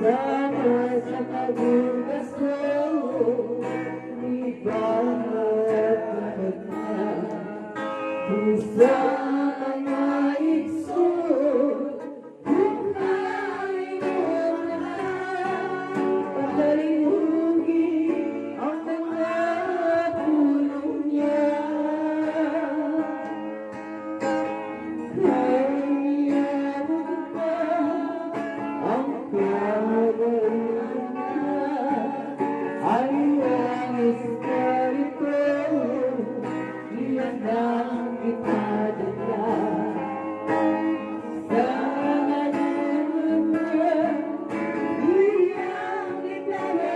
Sama sa kabugaso ibahat na sa mga igsoon kung kaingon na pakalihugi ang mga pulong niya. Kaya pa ang kagalingan ay ang Espiritu iyan ang ipadala sa nalulungan iyang ipadala.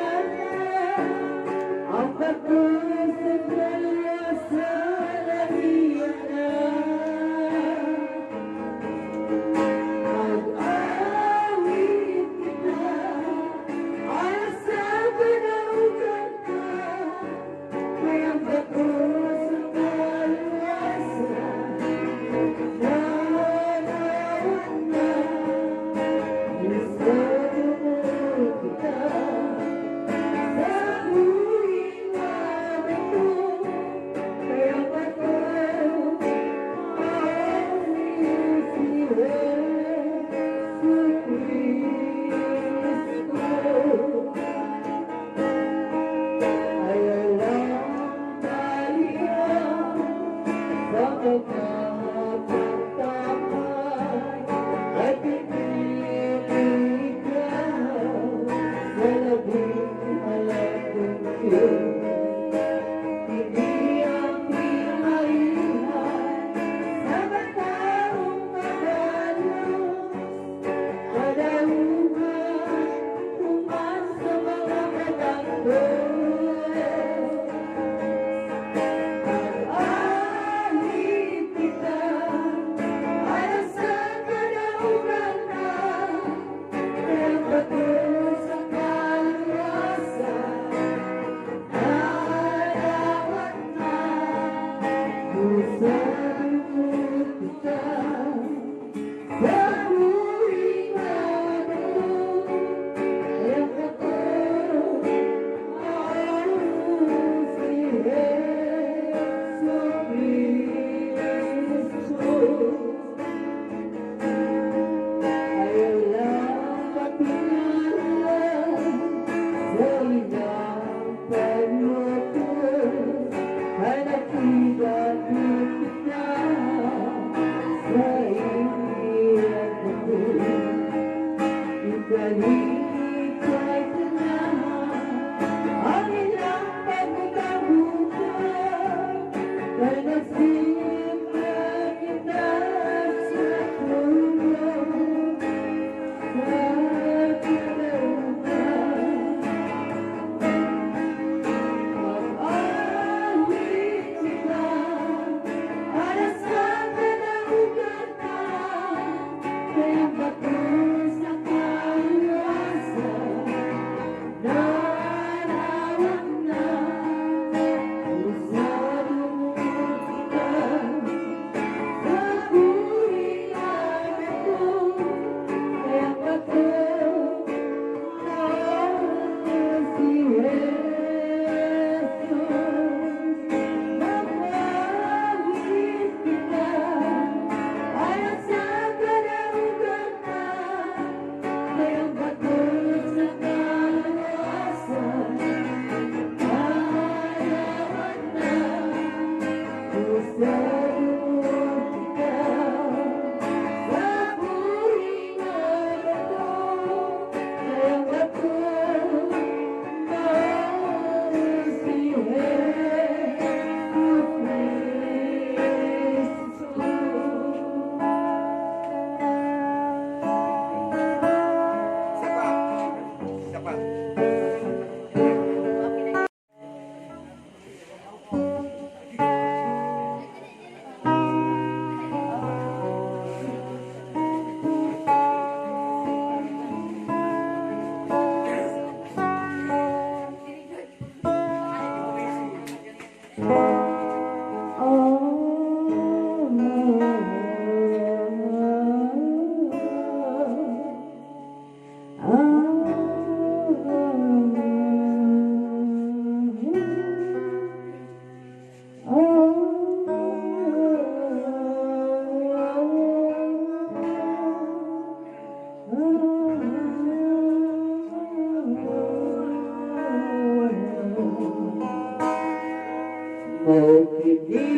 Mao kini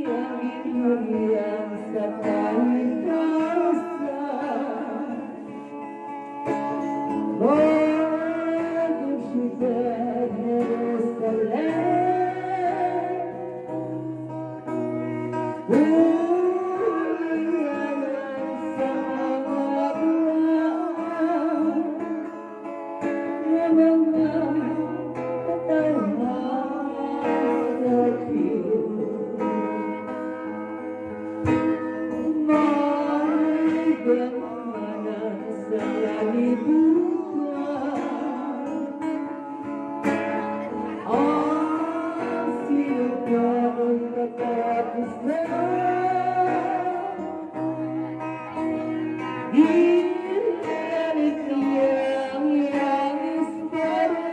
ang ginharian sa kahitasan. Bagong siyudad Jerusalem. Urianan sa mga buwan nga mga katawhan sa Diyos. May gamhanan sa kalibutan ang sinuganong katapusan. Ginhalit niya ang iyang espada.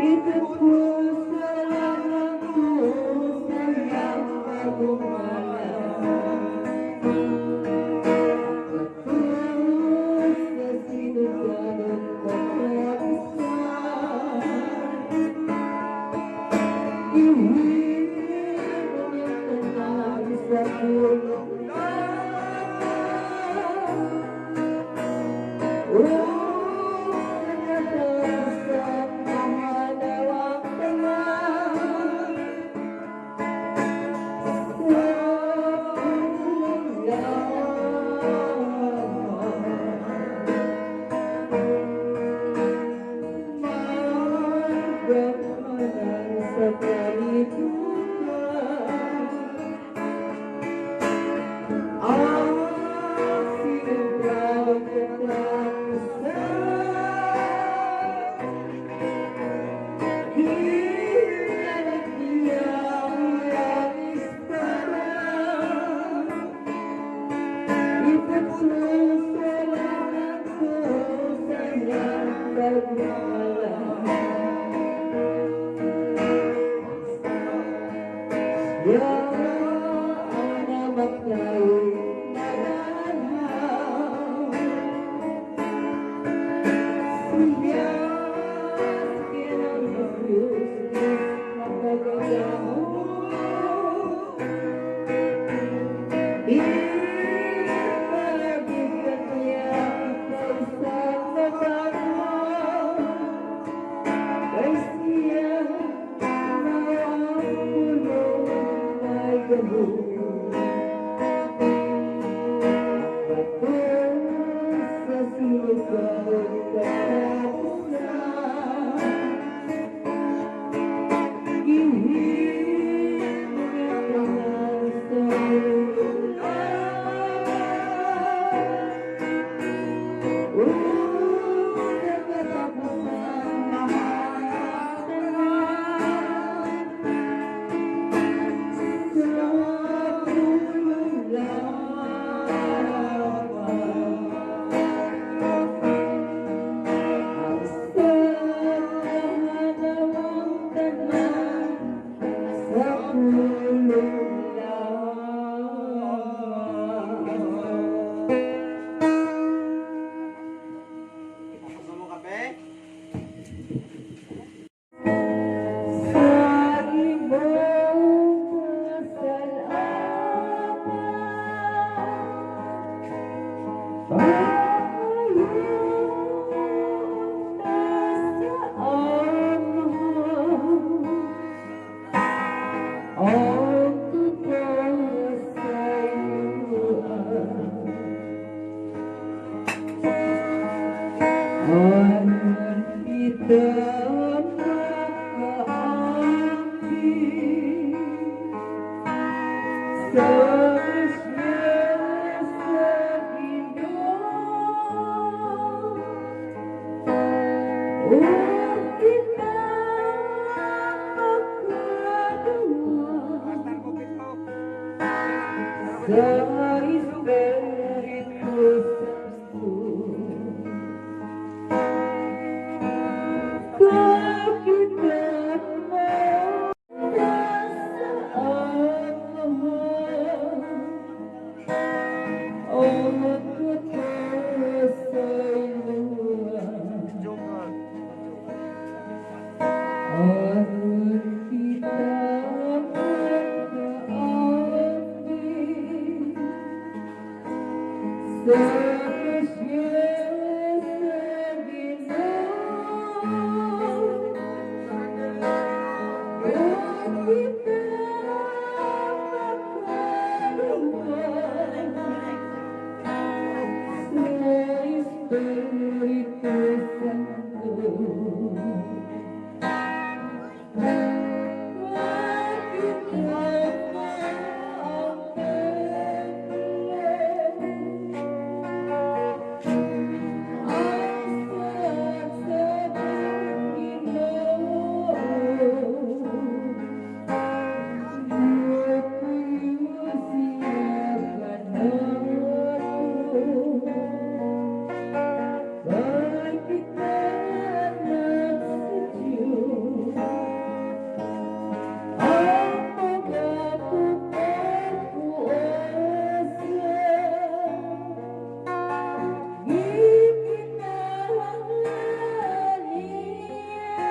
Itapos ang sa iyang pagmamahal. Batos sa sinuganong katapusan. Gihimo niyang tanan sa pulong lamang. Ug sa katapusan mahanawang tanan sa pulong lamang. May gamhanan sa kalibutan ang sinuganong katapusan. Ginalit niya ang iyang espada. Itapos sa iyang pagmamahal. Siya ang namatay nadanhaw. Siya ang Jesus makagagahom. Ipalagigan niya ikaw sa mabangon. Kay siya mao ang pulong may gahom. Bato sa sinuganong katapusan. Gihimo niya tanan sa pulong lamang. Ug sa katapusan mahanawang tanan sa pulong lamang. Ang sa kahanawang tanan sa pulong lamang. Gusto mo kape? Sa imong salamat, Pangayuna sa Amahan ang totoo sa imuha. Aron kita makaangkin sa grasya sa Ginoo ug kita makaduwa Pastor ko pito. sa Espiritu Santo. Kakita mo sa Amahan ang totoo sa imuha. Joker. Aron Espiritu Santo. Bakit mo ang templo, ang sa Ginoo? Mupuyo siya kanato, kay kita anak sa Diyos. Ang pagkapugpuasa, gikinahanglan niya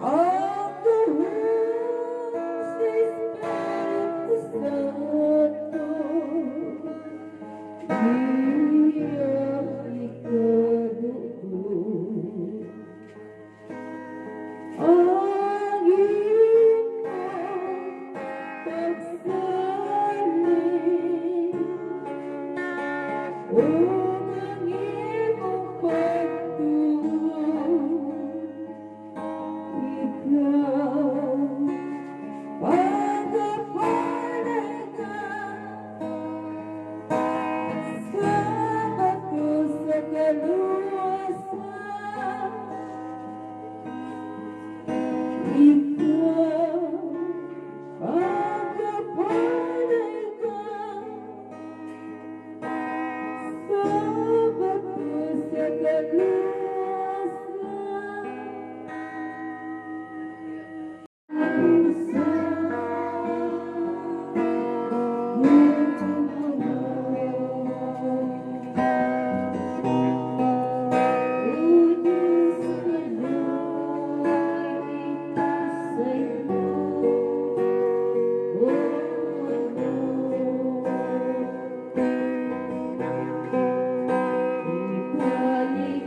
ang gahom sa Espiritu Santo. Iyang ikaduol ang imong pagsalig ug ang imong pagtuo. Ikaw pagapanay ka sa bato sa kaluwasan. Ikaw pagapanay ka sa bato sa kaluwasan. Isa O Diyos, kalay sa imo, O Lord. Ibalik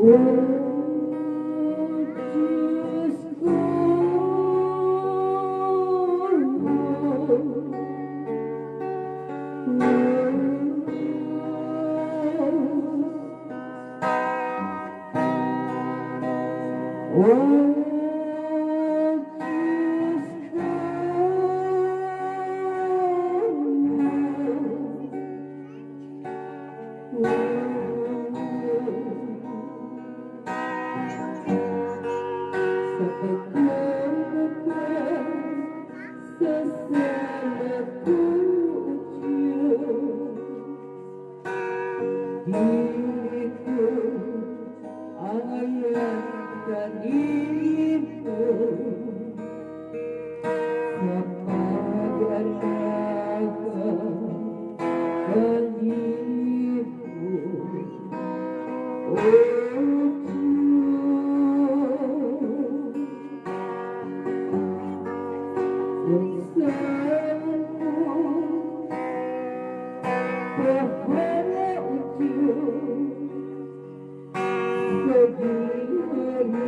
O Diyos ko, O Diyos ko, sa pagkamatay sa sala ko, Diyos, dili ko angayan kanimo sa pag-alaga kanimo, O Diyos. Unsaon mo bahala, O Diyos, sa gingharian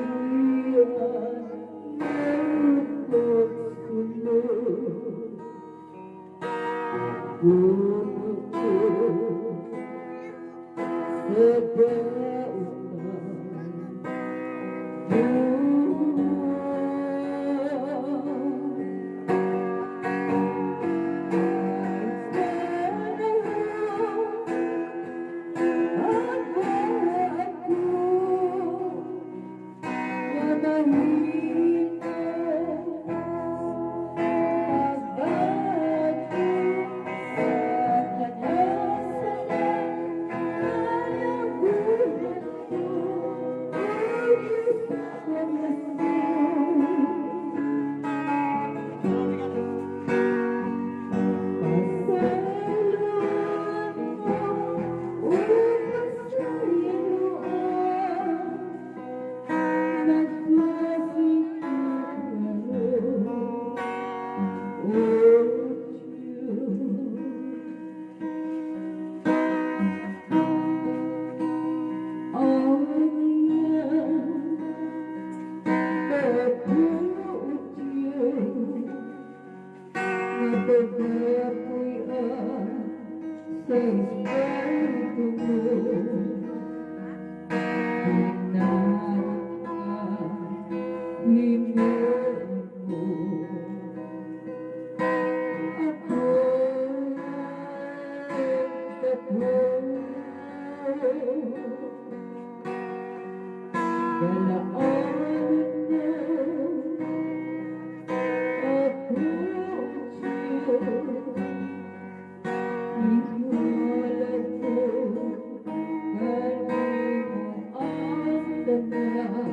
ng pagsunod. Puno ko sa daungan buwan. Sa Espiritu mo, Hinahon ka, himuon mo ako dako. Dalaan mo ako, Diyos, ihalad ko kanimo ang tanan.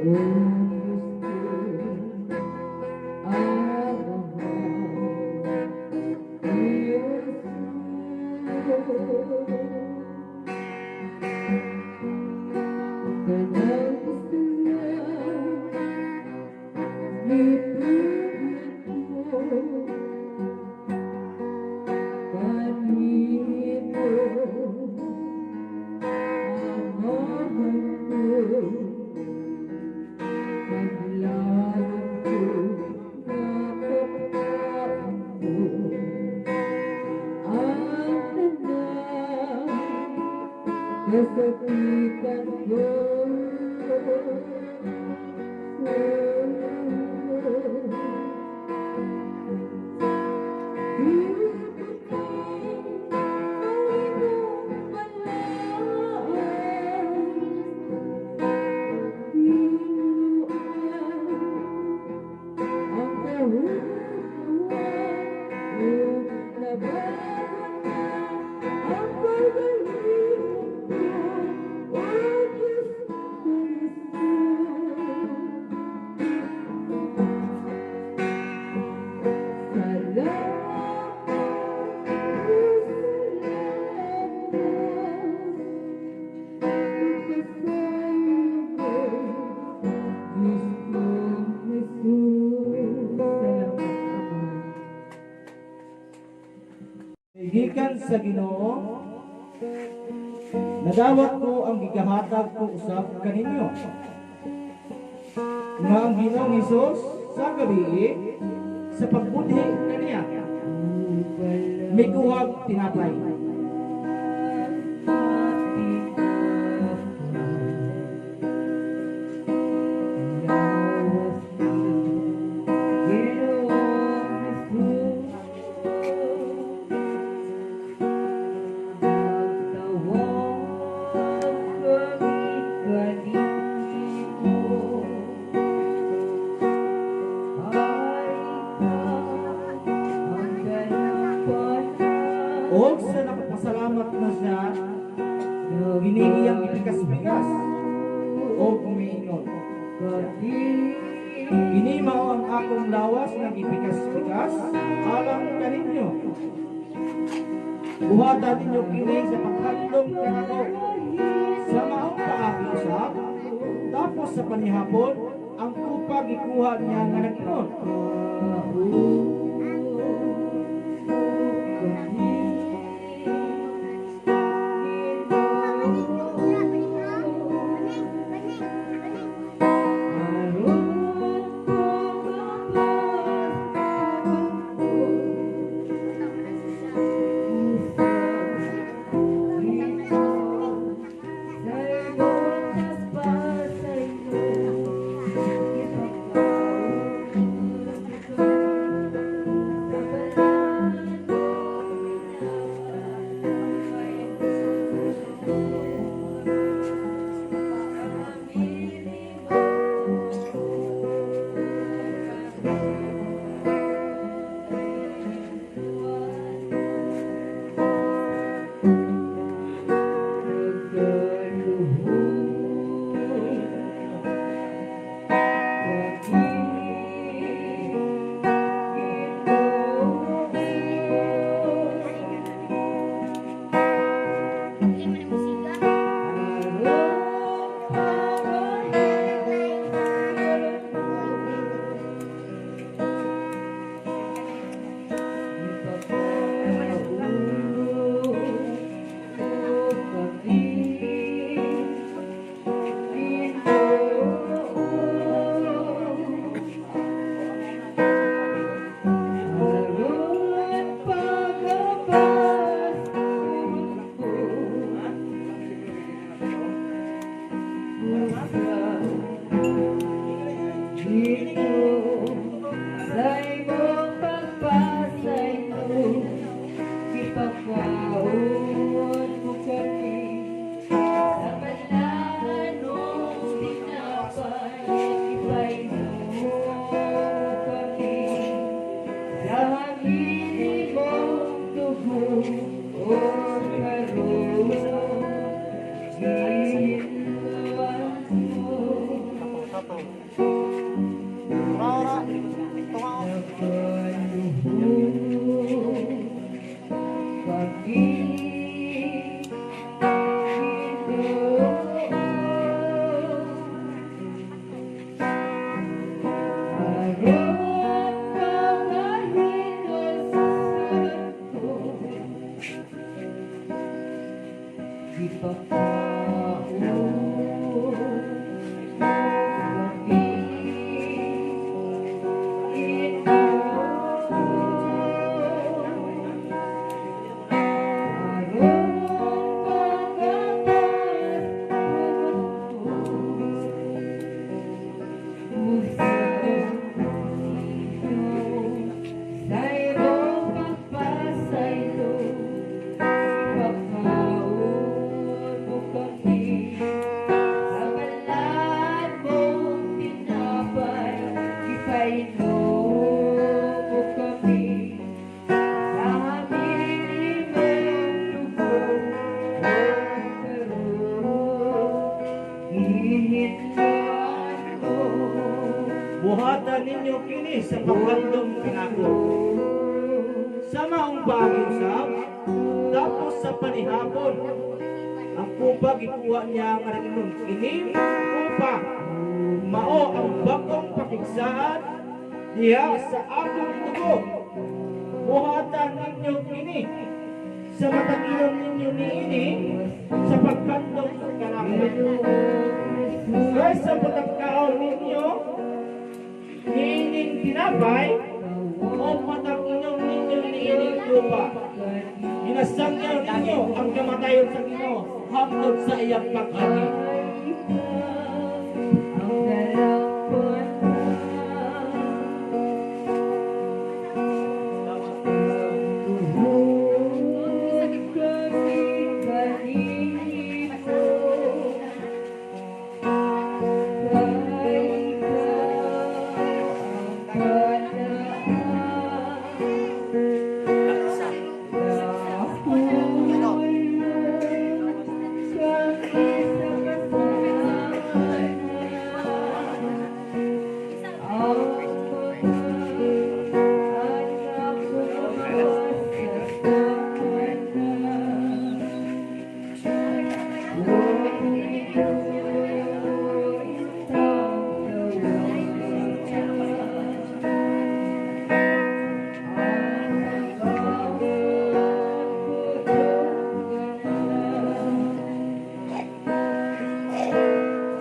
O Diyos ko, Amahan, Jesus. Tanang sala, gitugyan ko kanimo, Amahan ko, paglaom ko nga pagkaon ko ang tanan kasakitan ko. Hibutin ang imong balaan, Hiluan ang kahutuan ug nabago na ang paghalimo ko, O Diyos ko Jesus. Salamat, salamat, ipasaylo ko, Diyos kong Jesus. Salamat, Ama. Gikan sa Ginoo. Nadawat ko ang gigahatag ko usab kaninyo, nga ang Ginoong Hesus sa gabi sa pagbudhi kaniya, mikuhag tinapay. Og sa nakapasalamat na siya, kini iyang gipikas-pikas og miingon siya, "Kini mao ang akong lawas nga gipikas-pikas alang kaninyo. Buhata ninyo kini sa paghandom kanako." Sa maong paagi usab, tapos sa panihapon, ang kupa gikuha niya nga nag-ingon, Ora, ora. Tunga. "Buhata ninyo kini sa paghandom kanako." Sa maong paagi usab, tapos sa panihapon, ang kupa gikuha niya nga nag-ingon, "Kining kupa mao ang bag-ong pakigsaad diha sa akong dugo. Buhata ninyo kini sa matag inom ninyo niini sa paghandom Kay sa matag kaon ninyo niining tinapay o matag inom ninyo niining kupa, ginasangyaw ninyo ang kamatayon sa Ginoo hangtod sa iyang pag-anhi. Ang dalampatan. Tuhod kami kanimo, kay ikaw ang kanaan. Nahulog kami sa kasalanan. Ang mga anak mo sa tahanan. O Ginoo, intang tawasa. Ang pag-asa. O Ginoo, intang tawasa. Ang pag-asa. Jesu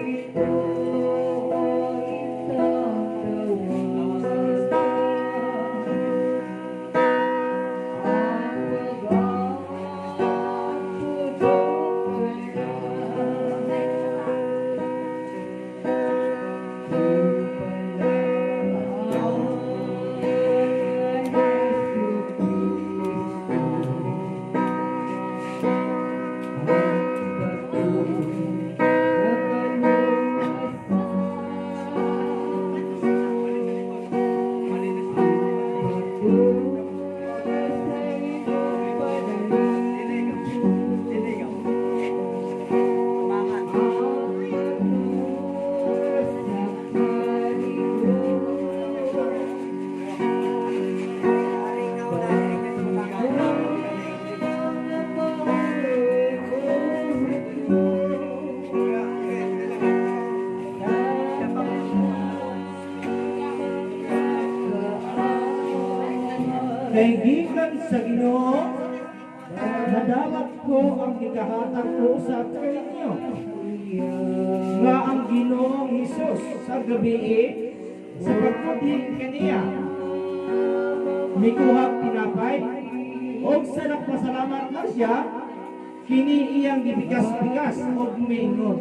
Kristo, ang bato sa kaluwasan, ang bato sa imong panalipod, ang bato sa kaligro. Bato nga maoy muhukom sa tanang kaaway. Kay gikan sa Ginoo nadawat ko ang gikahatag ko sa kaninyo, nga ang Ginoong Hesus, sa gabii sa pagpudhi kaniya, mikuhag tinapay og sa nagpasalamat na siya, kini iyang gipikas-pikas og miingon.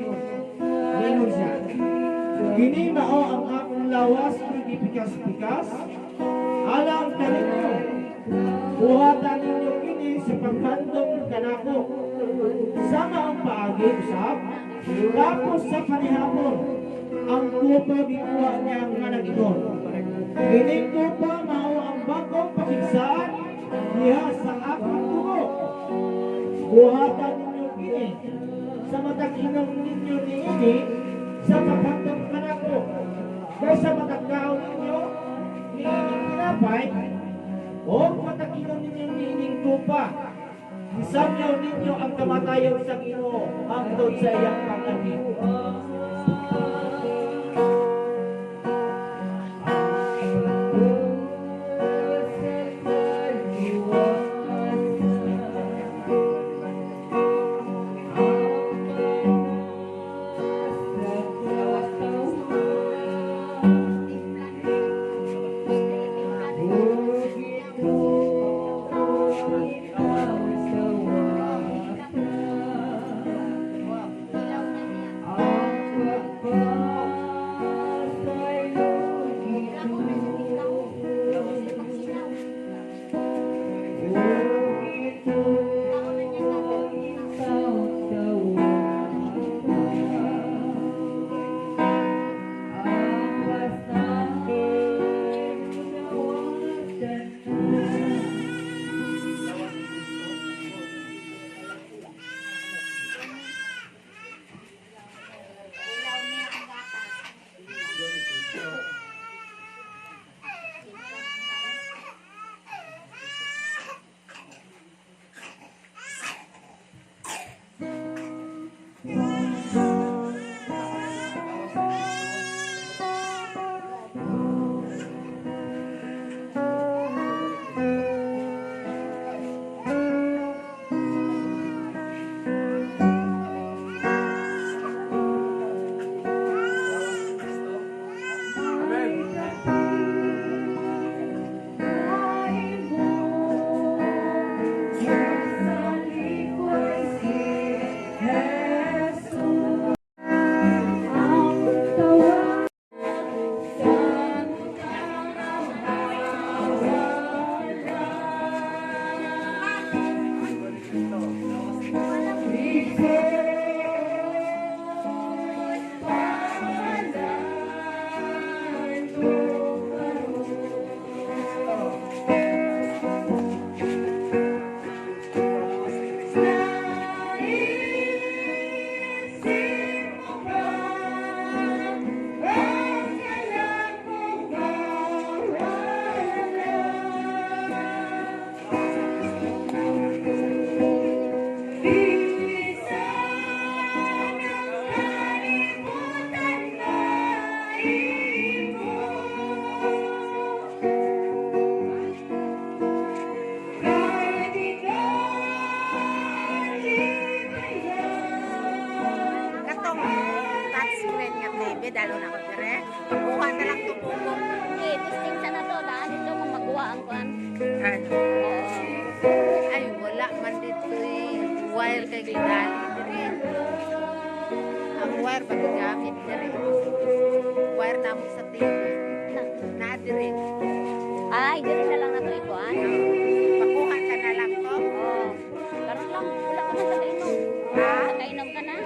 Miingon siya, "Kini mao ang akong lawas nga gipikas-pikas alang kaninyo. Buhatan ninyo kini sa paghandom kanako." Sama ang paagi usab, tapos sa panihapon, ang kupa gikuha niya nga nag-ingon, "Kining kupa mao ang bag-ong pakigsaad diha sa akong dugo. Buhatan ninyo kini sa matag inom ninyo niini sa paghandom kanako. Kay sa matag kaon ninyo niining tinapay o matag inom ninyo niining kupa, gisamyaw ninyo ang kamatayon sa Ginoo hangtod sa iyang pag-anhi." Ang bato sa kaluwasan, ang pana sa katawan. O Ginoo, intang tawasa. Ang Dalo na ko dire. Pagkuha na lang tubong. Eh, testing sa na to. Daan ito kung magkuha ang kuan. Ano? Oo. Ay, wala man dito eh. Wire kay gidali dire. Ang wire ba gigamit dire? Wire na mo sa TV. Na dire. Ay, diri na lang na to ikuan. Pakuha ka na lang to. Oo. Karon lang, wala ka man sa kainom. Ha? Sa kainom ka na.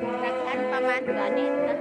Daghan pa man. Ganit na.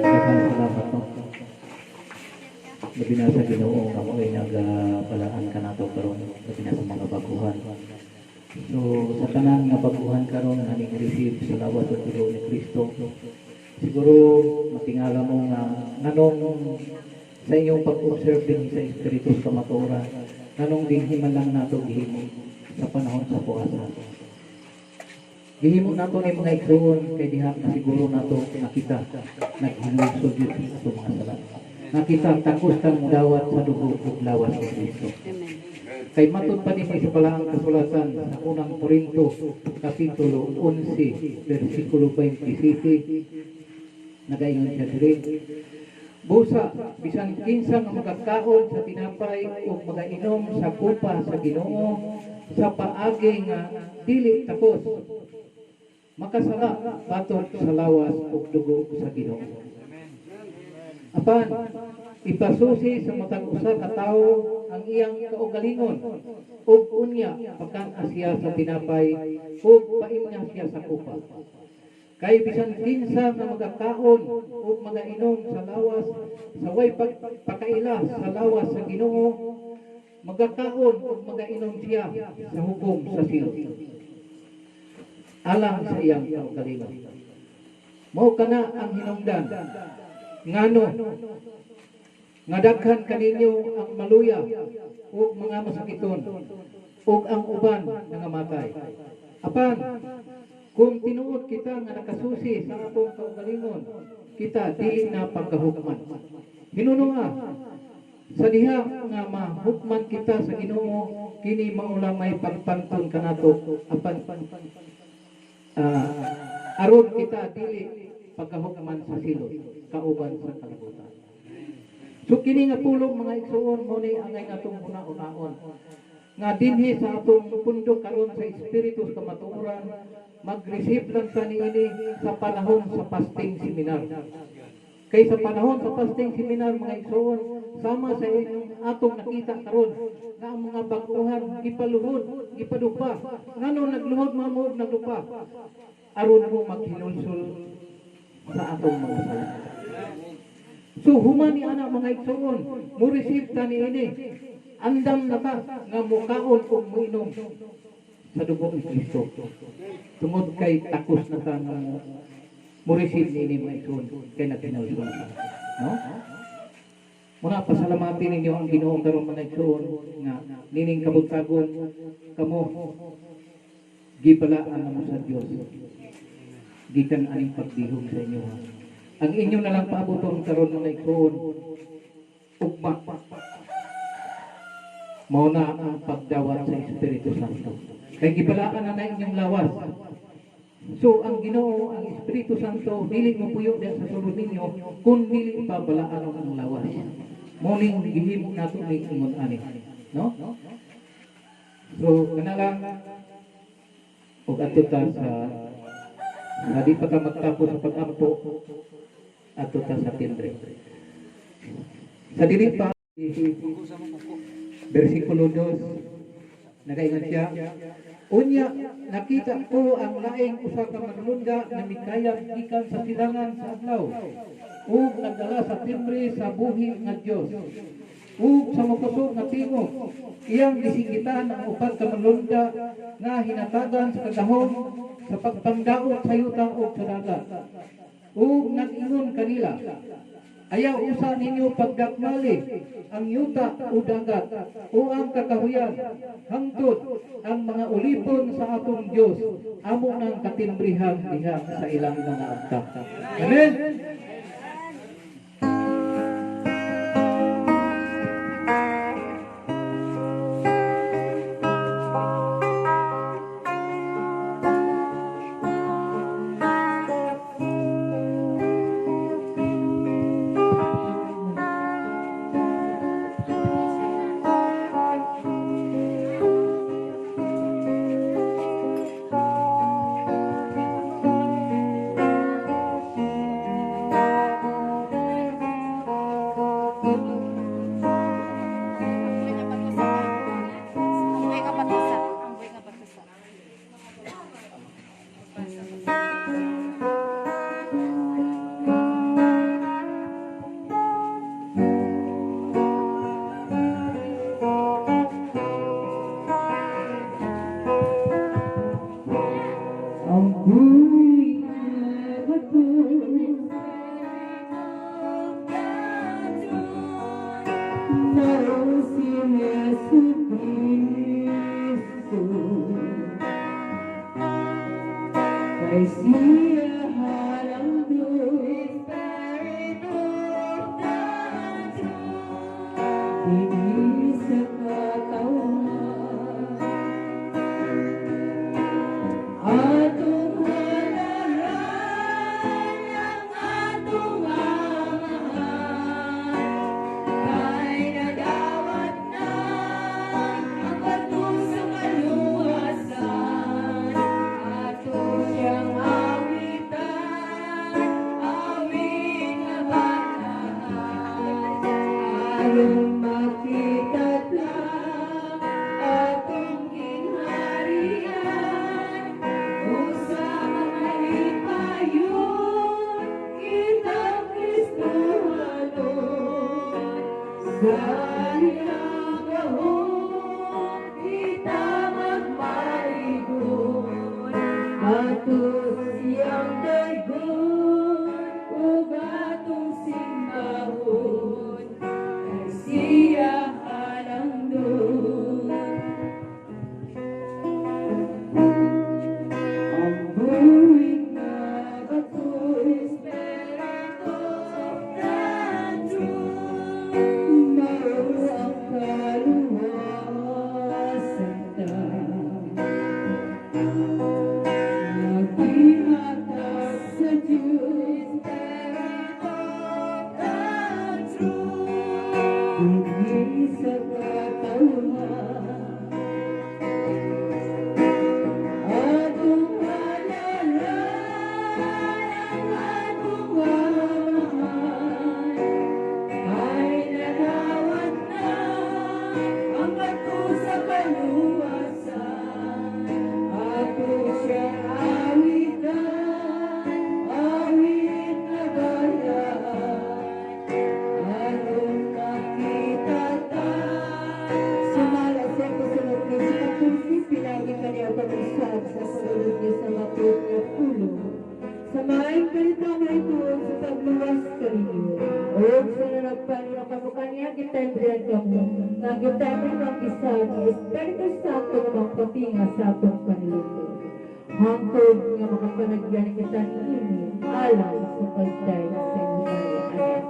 Daghang salamat, no. Labi na sa Ginoo nga mao'y nagapalaan kanato karon, labi na sa mga baguhan. So sa tanan nga baguhan karon nga ning receive sa lawas ug dugo ni Kristo. Siguro matingala mo nga nganong sa inyong pag-observe din sa Espiritu sa kamatuoran, nganong dinhi man lang nato gihimo sa panahon sa puasa. Gihimo nato ni mga igsoon kay diha na siguro nato nakita naghinulsol gyud sa ato mga sala. Nakita takos kang dawat sa dugo ug lawas ni Kristo. Kay matud pa nimo sa balaang kasulatan sa Unang Korinto kapitulo 11 bersikulo 27, nagaingon siya diri: "Busa bisan kinsa nga magakaon sa tinapay ug magainom sa kupa sa Ginoo sa paagi nga dili takos, makasala batok sa lawas ug dugo sa Ginoo. Apan ipasusi sa matag usa ka tawo ang iyang kaugalingon, ug unya pakan-a siya sa tinapay ug paimna siya sa kupa. Kay bisan kinsa nga magakaon ug magainom sa lawas sa way pagpakaila sa lawas sa Ginoo, magakaon ug magainom siya sa hukom sa silot alang sa iyang kaugalingon." Mao kana ang hinungdan ngano nga daghan kaninyo ang maluya. ug mga masakiton ug ang uban nangamatay. Apan kung tinuod kita nga nakasusi sa atong kaugalingon, kita dili na pagkahukman. Hinununga, sa diha nga mahukman kita sa Ginoo, kini mao lang may pagpanton kanato, apan aron kita dili pagkahukman sa silot kauban sa kalibutan. So kini nga pulong, mga igsuon, mo ni angay natong una-unaon nga dinhi sa atong pundok karon sa Espiritu sa Kamatuoran. Mag-receive lang ta niini sa panahon sa fasting seminar. Kay sa panahon sa fasting seminar, mga igsuon, sama sa inyong atong nakita karon nga ang mga bag-uhan gipaluhod, gipadupa. Ngano nagluhod mamo og nagdupa? Aron mo maghinulsol sa atong mga sala. So human ni ana, mga igsuon, mo receive ta niini. Andam na ta nga mukaon ug muinom sa dugo ni Kristo. Tungod kay takos na ta nga mo receive niini, mga igsuon, kay naghinulsol ta. No? Muna pasalamatin ninyo ang Ginoo karon, mga igsuon, nga nining kabuntagon kamo gibalaan na mo sa Dios gikan aning pagdihog sa inyo. Ang inyo na lang paabuton karon, mga igsuon, ugma mao na ang pagdawat sa Espiritu Santo. Kay gibalaan na na inyong lawas. So ang Ginoo, ang Espiritu Santo, dili mo puyo diyan sa sulod ninyo kung dili pa balaan ang lawas. Mao ning gihimo nato ning ingon ani. No? So kana lang ug adto ta sa di pa ta magtapos sa pag-ampo, adto ta sa timbre. Sa dili pa, versikulo 2, nagaingon siya, "Unya nakita ko ang laing usa ka manlunda nga mikayab gikan sa silangan sa adlaw ug nagdala sa timbre sa buhi nga Dios. Ug sa makusog nga tingog iyang gisinggitan ang upat ka manlunda nga hinatagan sa kagahom sa pagpangdaot sa yuta ug sa dagat. Ug nag-ingon kanila, 'Ayaw usa ninyo pagdakmali ang yuta o dagat o ang kakahuyan hangtod ang mga ulipon sa atong Dios amo nang katimbrihan diha sa ilang mga agta.'" Amen. Amboy nga batusa. Amboy nga batusa. Amboy nga batusa. Ang buhay na bato na si Jesu Cristo, kay siya halang Diyos dinhi sa katawhan. Atong halaran ang atong Amahan, kay nadawat na ang bato sa kaluwasan. Ato siyang awitan, awit nga banahan, aron makita ta atong gingharian. Usa ka kalipayon kitang Kristohanon. Sa iyang gahom kita magmaligon. Ato siyang daygon ug atong simbahon, kay siya halang. Katawhan. Atong halalan ang atong Amahan, kay nadawat na ang bato sa kaluwasan. Ato siya awitan, awit na bayan, aron makita ta. Sumala sa kasunod ni sa 14, pinaagi kaniya pag-usab sa pagsulod niya sa matuod nga pulong, sa maayong balita mahitungod sa pagluwas kaninyo. Ug sa nagpanuno kamo kaniya, gitembrihan kamo nga gitembre ang isa ni Espiritu Santo nga magpatinga sa atong panulundon hangtod nga makapanagyan kita niini alang sa pagday sa inyong anak.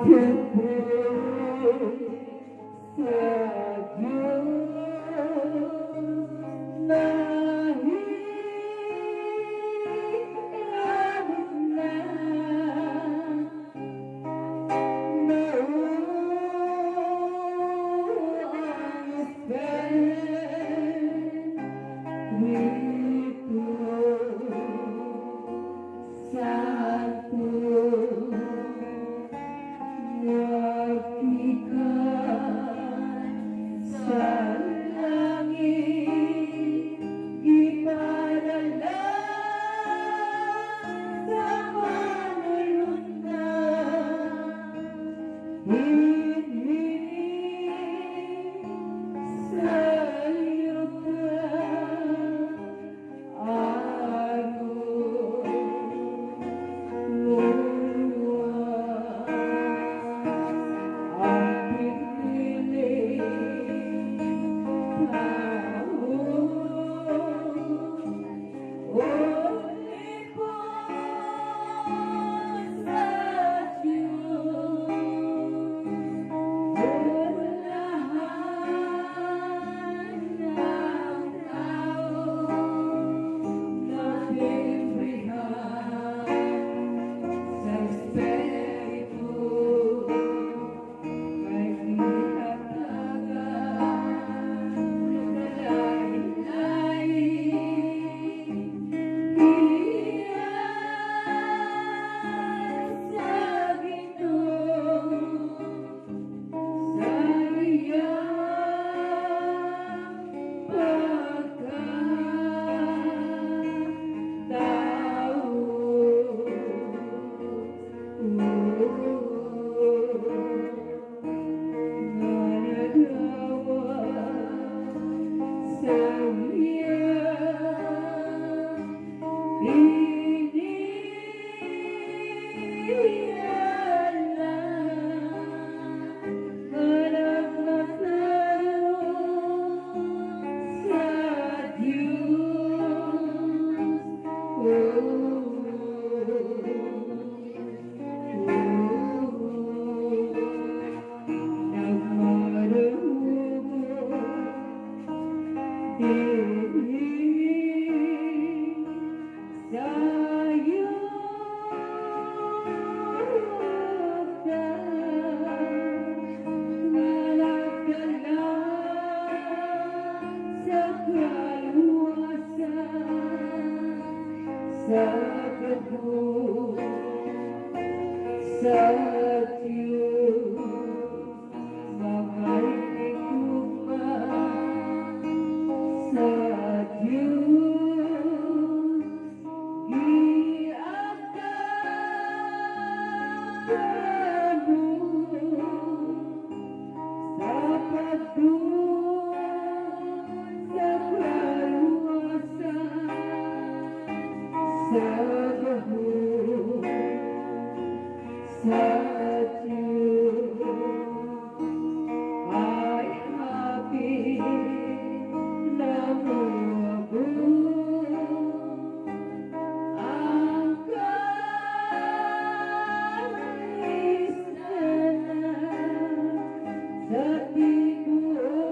Sa Diyos nahingabot na mao ang Espiritu Santo nga gikan sa langit gipadala sa panulundon dinhi sa yuta aron moluwas ang pinili tao ulipon sa Diyos, bulahan ng tao natembrehan sa Espiritu kay gihatagan kalain-lain gikan sa Ginoo sa iyang pagkatao. Nga nadawat sa iyang inialay nga nagmaklaro sa Diyos. Oh, oh, nagmadugong dinhi sa yuta nga nagdala sa kaluwasan sa gahom sa Diyos, mga higugma sa Diyos giagdan mo sa pagduol sa kaluwasan sa gahom sa Diyos ay hapit na moabot ang kalisdan sa tibuok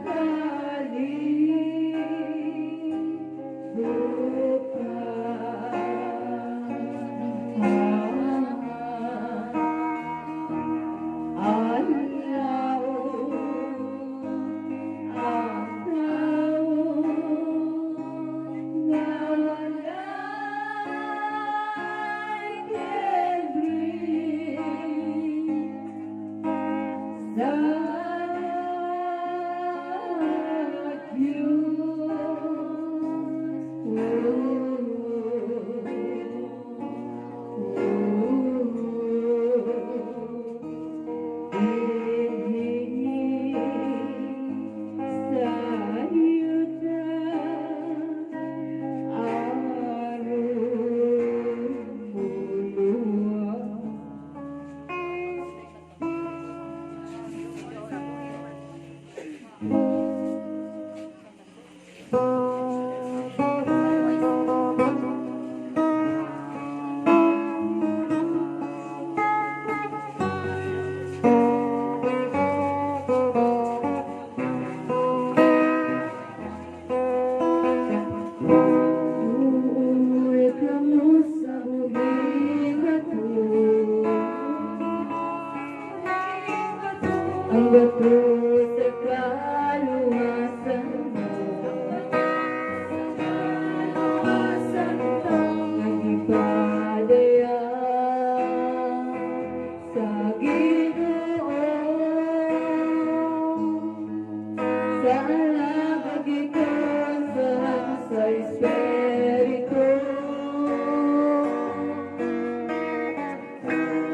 kalibutan. Sa kaluwasan mo. Ang ipadaya sa Ginoo sa alabag sa Espiritu.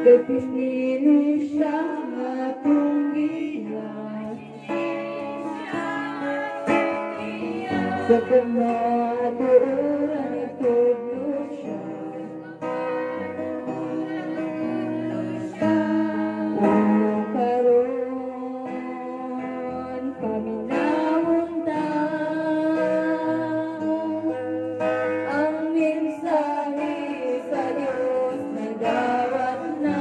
Kay pinili siya nga atong giya sa kamatuoran, itudlo siya. O karon paminawon ta ang mensahe sa Diyos nadawat na.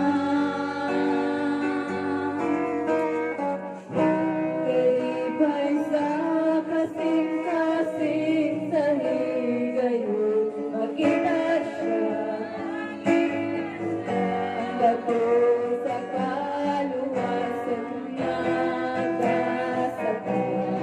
Kalipay sa kasing-kasing sa higayon, makita siya, ang bato sa kaluwasan nga kasakay.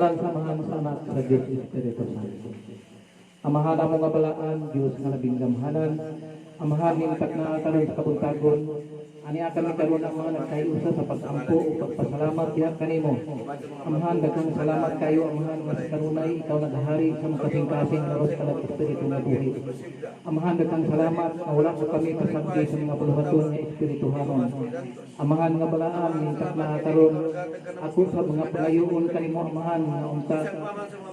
Ngalan sa Amahan, sa Anak, sa Diyos Espiritu Santo. Amahan amo nga balaan, Diyos nga labing gamhanan, Amahan nintak na karon sa kabuntagon, ani kami karon ang mga nagkahiusa sa pag-ampo o pagpasalamat diha kanimo. Amahan, daghang salamat kayo, Amahan, nga sa kanunay ikaw naghahari sa mga kasing-kasing laros kalag espiritu nga buhi. Amahan, daghang salamat nga wala mo kami pasagdi sa mga buluhaton nga espirituhanon. Amahan nga balaan, nintak na karon ako sa mga pangayoon kanimo, Amahan, nga unta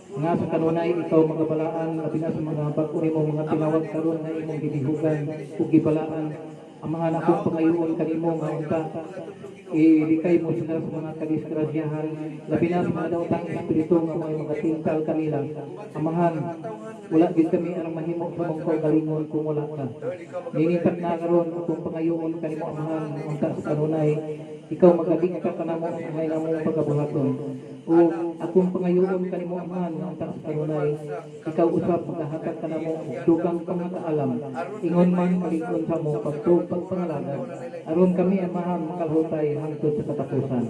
nga sa kanunay ikaw mga balaan, labi na sa mga bag-o nimo mga tinawag karon nga imong gidihugan ug gibalaan. Amahan, akong pangayoon kanimo nga unta ilikay mo sila sa mga kadisgrasyahan, labi na sa mga daotang espiritu nga may mga tintal kanila. Amahan, wala gid kami ang mahimo sa mong kaugalingon kung wala ka. Ninitak na karon akong pangayoon kanimo, Amahan, nga unta sa kanunay ikaw magaling ka kanamo sa namong pagabuhaton. O akong pangayoon kanimo, Amahan, nga unta sa kanunay ikaw usab magahatag kanamo og dugang pangakaalam ingon man malig-on sa among pagtuo pagpangalagad aron kami, Amahan, makalhutay hangtod sa katapusan.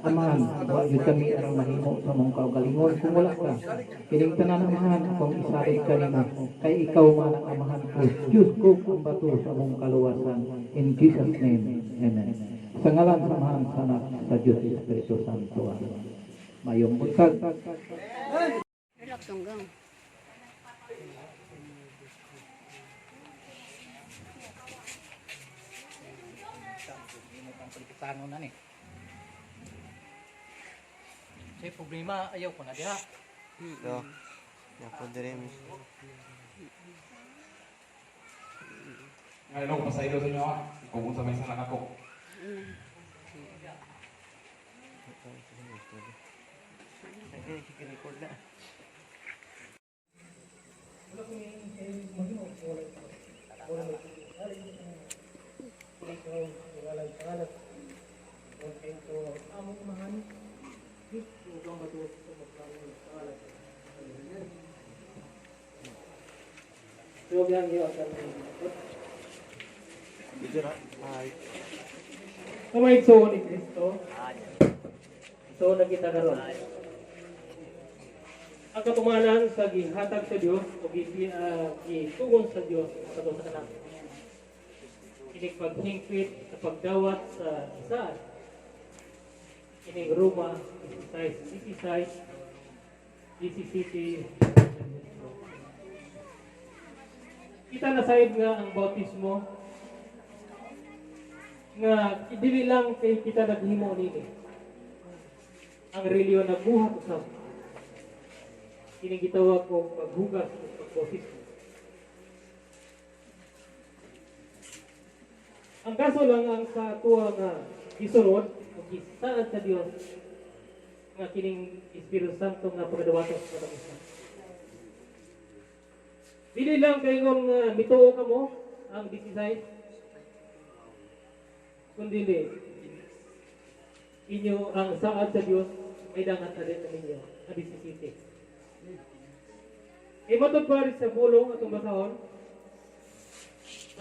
Amahan, wa gyud kami arang mahimo sa among kaugalingon kung wala ka. Kining tanan, Amahan, akong isalig kanimo kay ikaw man ang Amahan ko, Diyos ko, ang bato sa among kaluwasan. In Jesus' name, amen. Sa ngalan sa Amahan, sa Anak, sa Diyos Espiritu Santo. Amen. Mayong buntag. Relax hanggang. Ang politikanon na ni. Say problema ayaw ko na diha. So, ako dire mismo. Ngayon ako pasaylo sa inyo ah. Kung unsa may salang ako. Record na. Ay. Kamay igsoon ni Kristo. So nakita karon. Ang katumanan sa gihatag sa Dios o gitugon sa Dios sa sa kanang. Inig paghingpit sa pagdawat sa saan. Inig Roma, 16, 16, 17. Kita na sayod nga ang bautismo nga dili lang kay kita naghimo nini. Ang relihiyon nagbuhat usab. Kining gitawag og paghugas o pagbautismo. Ang kaso lang ang sa tuwa nga gisunod o gisaad sa Dios nga kining Espiritu Santo nga pagadawaton sa matag usa. Dili lang kay nga mituo kamo ang 16, kundi inyo ang saad sa Dios may dangat na din ninyo ang 17. E matod pa rin sa pulong atong basahon,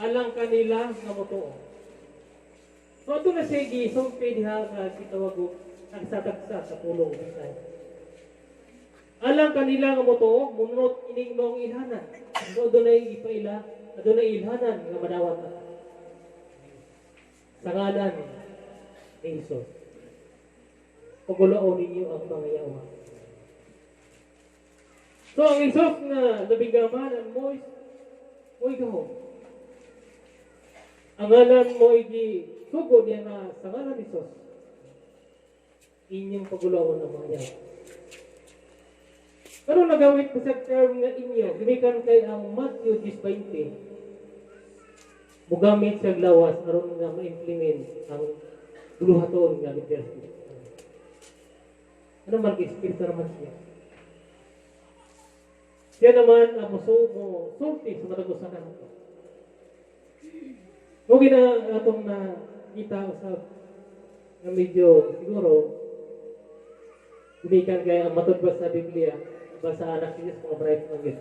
alang kanila nga motuo. So ato na siya gisulti diha nga gitawag og nagsatagsa sa pulong bisan. Alang kanila nga motuo, munot ining maong ilhanan. So adunay ipaila, adunay ilhanan nga madawat na. Sa ngalan ni Jesus, pagulaon ninyo ang mga yawa. So ang Jesus nga labing gamanan mo mo'y gahom. Ang ngalan mo'y gisugo niya nga sa ngalan ni Jesus, inyong pagulaon ang mga yawa. Pero nagawit ko sa term nga inyo, gimikan kay ang Matthew 10:20, mugamit sa lawas aron nga ma-implement ang buluhaton nga leadership. Ano man kay espiritu naman siya. Siya naman ang mo sulti sa matag usa kanato. Mo gina atong nakita usab nga medyo siguro gumikan kay ang matod ba sa Biblia ba sa anak ni Diyos mga bright man gyud.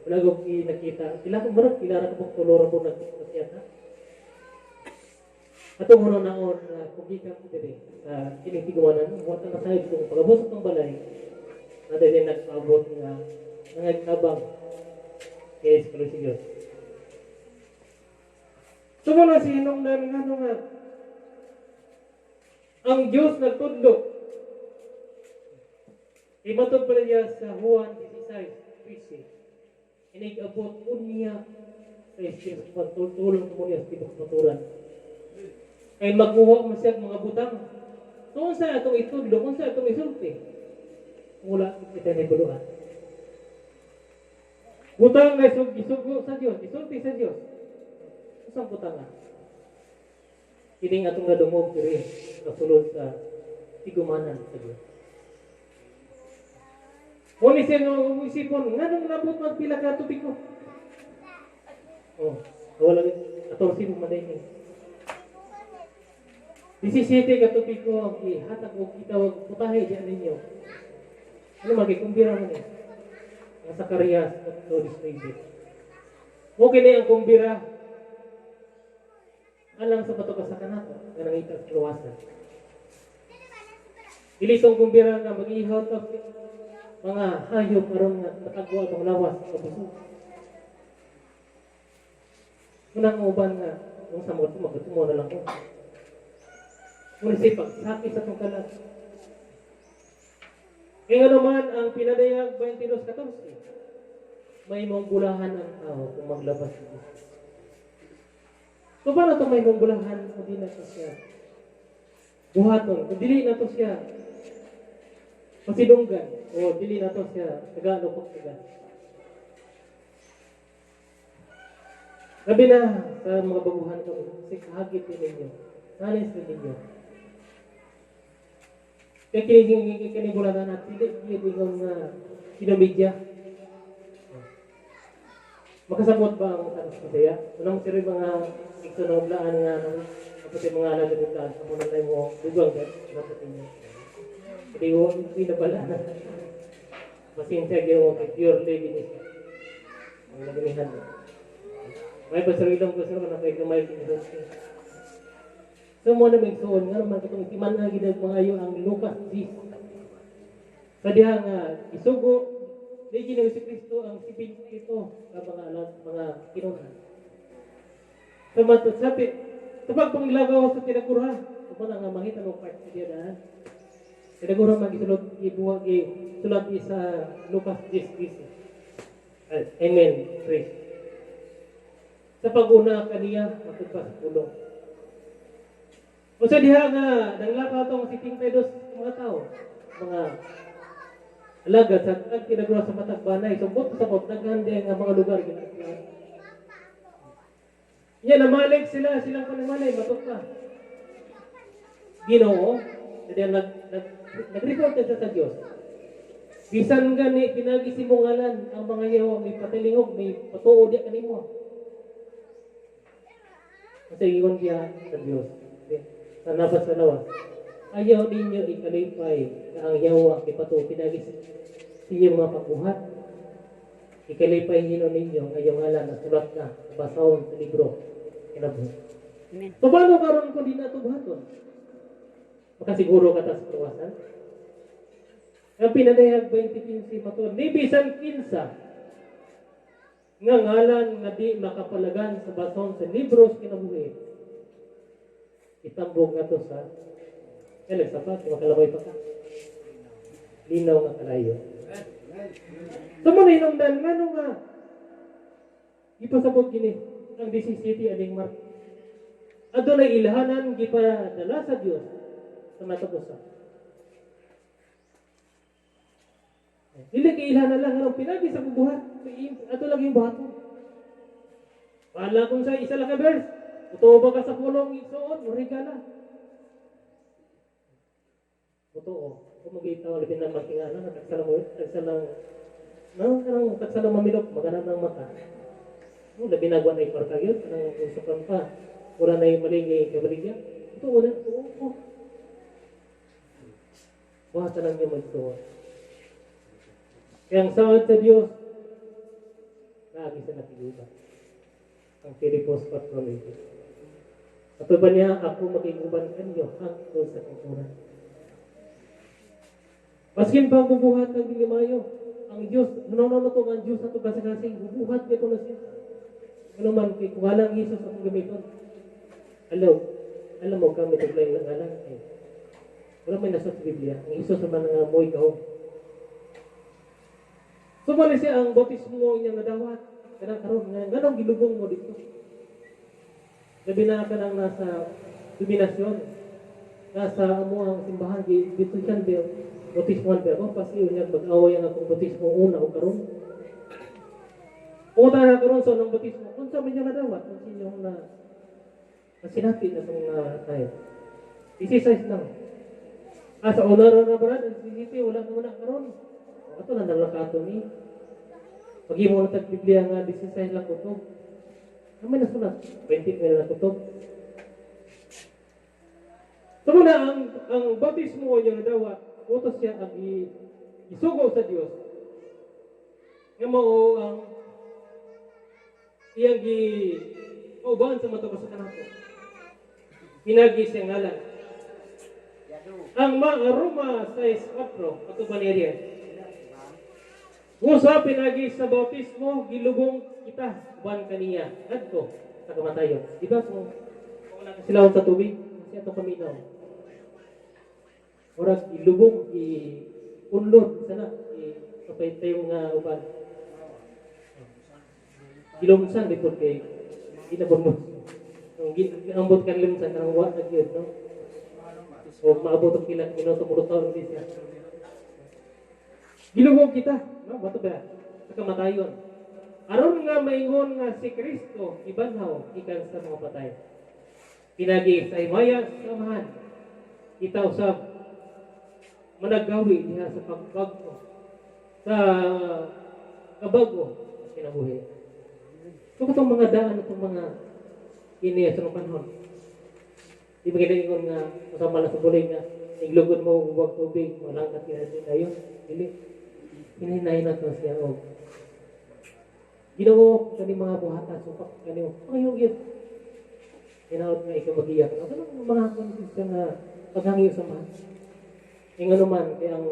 Wala ko nakita. Kila ko murag kila ra ko tulor po nagtikos yata. Atong hunaon na kung gikan ko diri sa kining tiguanan, wa ta nasayod kung pagabot sa atong balay, Na dili nagpaabot nga nangagtabang kay sa Diyos. Sumuna si hinungdan nga ano nga ang Diyos nagtudlo. Imatod pa niya sa Juan 16:13. Inig-abot unya sa Espiritu pagtulong mo niya sa tibok maturan. Kay magkuha mo siya mga butang. So, unsa atong itudlo, unsa atong isulti? Wala kita ni buluhan. Butang nga isugo sa Dios, isulti sa Dios. Usang butang nga? Kining atong nadungog diri kasulod sa tigumanan sa Dios. Muna siya nga isipon, nganong nabot magpila ka tubig ko? Oh, wala 14 mo man ni. 17 ka tubig ko ang ihatag og gitawag putahe diyan ninyo. Ano magikumbira man ni? Ang Zacarias 8:19. Mo kini ang kumbira alang sa bato sa kanato nga nangita sa kaluwasan. Dili tong kumbira nga mag-ihaw ta mga hayop aron nga matagwa atong lawas sa busog. Unang uban nga kung sa mga magutumo na lang ko. Muna siya pagsakit sa itong kalat. Kaya naman ang pinadayag 22:14, may mong bulahan ang tao kung maglabas sa Diyos. So paano ito may mong bulahan kung di na ito siya buhaton, kung dili na ito siya pasidunggan, o dili na ito siya tagano pagtagan. Labi na sa mga baguhan kami, kasi kahagit din ninyo, sanis din ninyo. Kaya kinibulatan at dili ingon nga kinomedya. Makasabot ba ang tanong sa? Unang siro mga igsunoblaan nga kapatid mga alagad ng laan, sa muna tayo mo dugang dapat ninyo. Hindi ko, hindi na pala na. Pasensya kayo kay pure lady ni siya. Ang nagamihan mo. May pasarilong ko sir, na kay gamay kinisulti. So mo na may suon, nga naman katong timan na ginag maayo ang Lucas 10. Sa diha nga isugo, ni Ginoo si Kristo ang sipin ito sa mga alag, mga kinunan. Sa matod sa pagpanglagaw sa tinagura, ito na nga mangita no part sa diha daan. Tinagura magisulot ibuha gisulat sa Lucas 10:10. Amen. Praise. Sa pag-una kaniya matud pa sa pulong. O sa diha nga nanglakaw tong si 72 mga tao, mga alagad sa ag tinagura sa matagbanay, sumbot sa sabot daghan di nga mga lugar ginagkuhan. Nya namalig sila silang panimalay matud pa. Ginoo, diha nag-report siya sa Dios. Bisan gani pinagisimungalan ang mga yawa may patilingog, may patuo diha kanimo. Kasi ingon siya sa Dios. Sa nabat sa lawas. Ayaw ninyo ikalipay na ang yawa ipatuo pinagis sa inyong mga pagbuhat. Ikalipay ninyo ninyo ang iyong ngalan na sulat na basahon sa libro. Kinabuhi. Amen. So paano karon kung di na ito buhaton? Makasiguro ka ta sa kaluwasan? Ang pinadayag 20:15 matuod, ni bisan kinsa nga ngalan nga di makapalagan sa basahon sa libro sa kinabuhi. Itambog nga to sa kailan sa pa, makalakoy pa ka. Linaw nga kalayo. So mo na hinungdan, ngano nga ipasabot kini ang 17 aning Mark. Adunay ilhanan gipadala sa Dios sa matag usa. Dili kay ilhanan lang ang pinagi sa bubuhat. Ato lang yung buhaton. Wala kung sa isa lang ka verse. Totoo ba ka sa pulong igsuon? Murigala. Totoo. Kung magitaw, labi na matingala, tagsalang mamilok, magana ng mata. Labi na na ikwarta yun, kanang usukan pa. Wala na yung maling kabaligya. Totoo na, totoo. Buhatan lang niya magtuwa. Kaya ang saad sa Diyos, naagi sa nakiguban. Ang Filipos 4:8. Ato ba niya, ako makiguban kanyo hangtod sa kangkuran. Maskin pa bubuhat ng dili maayo, ang Dios, ano na to ang Dios ato kasing-kasing bubuhat nito na siya. Ano man kay kung alang Jesus akong gamiton. Alam, alam mo gamit og lain lang alang eh. Wala may nasa sa Biblia. Ang Jesus naman nga mo'y gahom. So mali siya ang bautismo inyang nadawat. Kanang karon nga nganong gilubong mo dito. Labi na ka nang nasa dominasyon. Nasa amo ang simbahan dito siya be bautismo be ako pasiyo niya mag-away ang akong bautismo una o karon. Kung tayo karon sa unang bautismo, kung sa man niya nadawat, kung sa inyong na sinapi na itong tayo. Exercise lang. Ah, sa una ra na brad, ang CCT, wala naman na karon. Ato na nalakato ni. Pag-imo na tag Biblia nga, exercise lang kutob. Ang may nasulat, 20 mil na kutob. So muna, ang bautismo inyo nadawat, utos siya ang isugo sa Dios. Nga mao ang iyang gi kauban sa matag usa kanato. Pinagi siyang ngalan. Ang mga Roma 6:4, ato ba niya? Usa pinagi sa bautismo, gilubong kita uban kaniya ngadto sa kamatayon. Di ba kung wala ka sila sa tubig, kasi ato paminaw. Oras gilubong, i-unlod sana, i kapay tayo nga uban. Gilumsan di po kay ginabon mo. Ang ambot kan limsan kanang wa na gyud, no. O maabot og pila ka minuto mulutaw hindi siya. Gilubong kita, no, mato ba? Sa kamatayon. Aron nga maingon nga si Kristo ibanhaw gikan sa mga patay. Pinagi sa himaya sa Amahan. Kita usab managawi diha sa pagbag-o sa kabago sa kinabuhi. So katong mga daan itong mga kini sa panahon. Di ba ginaingon nga kasama lang sa bulay nga iglugod mo ubag tubig, walang katihan din tayo. Dili. Hinahinay na to siya og Ginoo kani mga buhatan supak kani pangayo gyud. Hinaot nga ikaw magiyak. Ano kanang mga konsistya nga paghangyo sa mga. Ingon man kay ang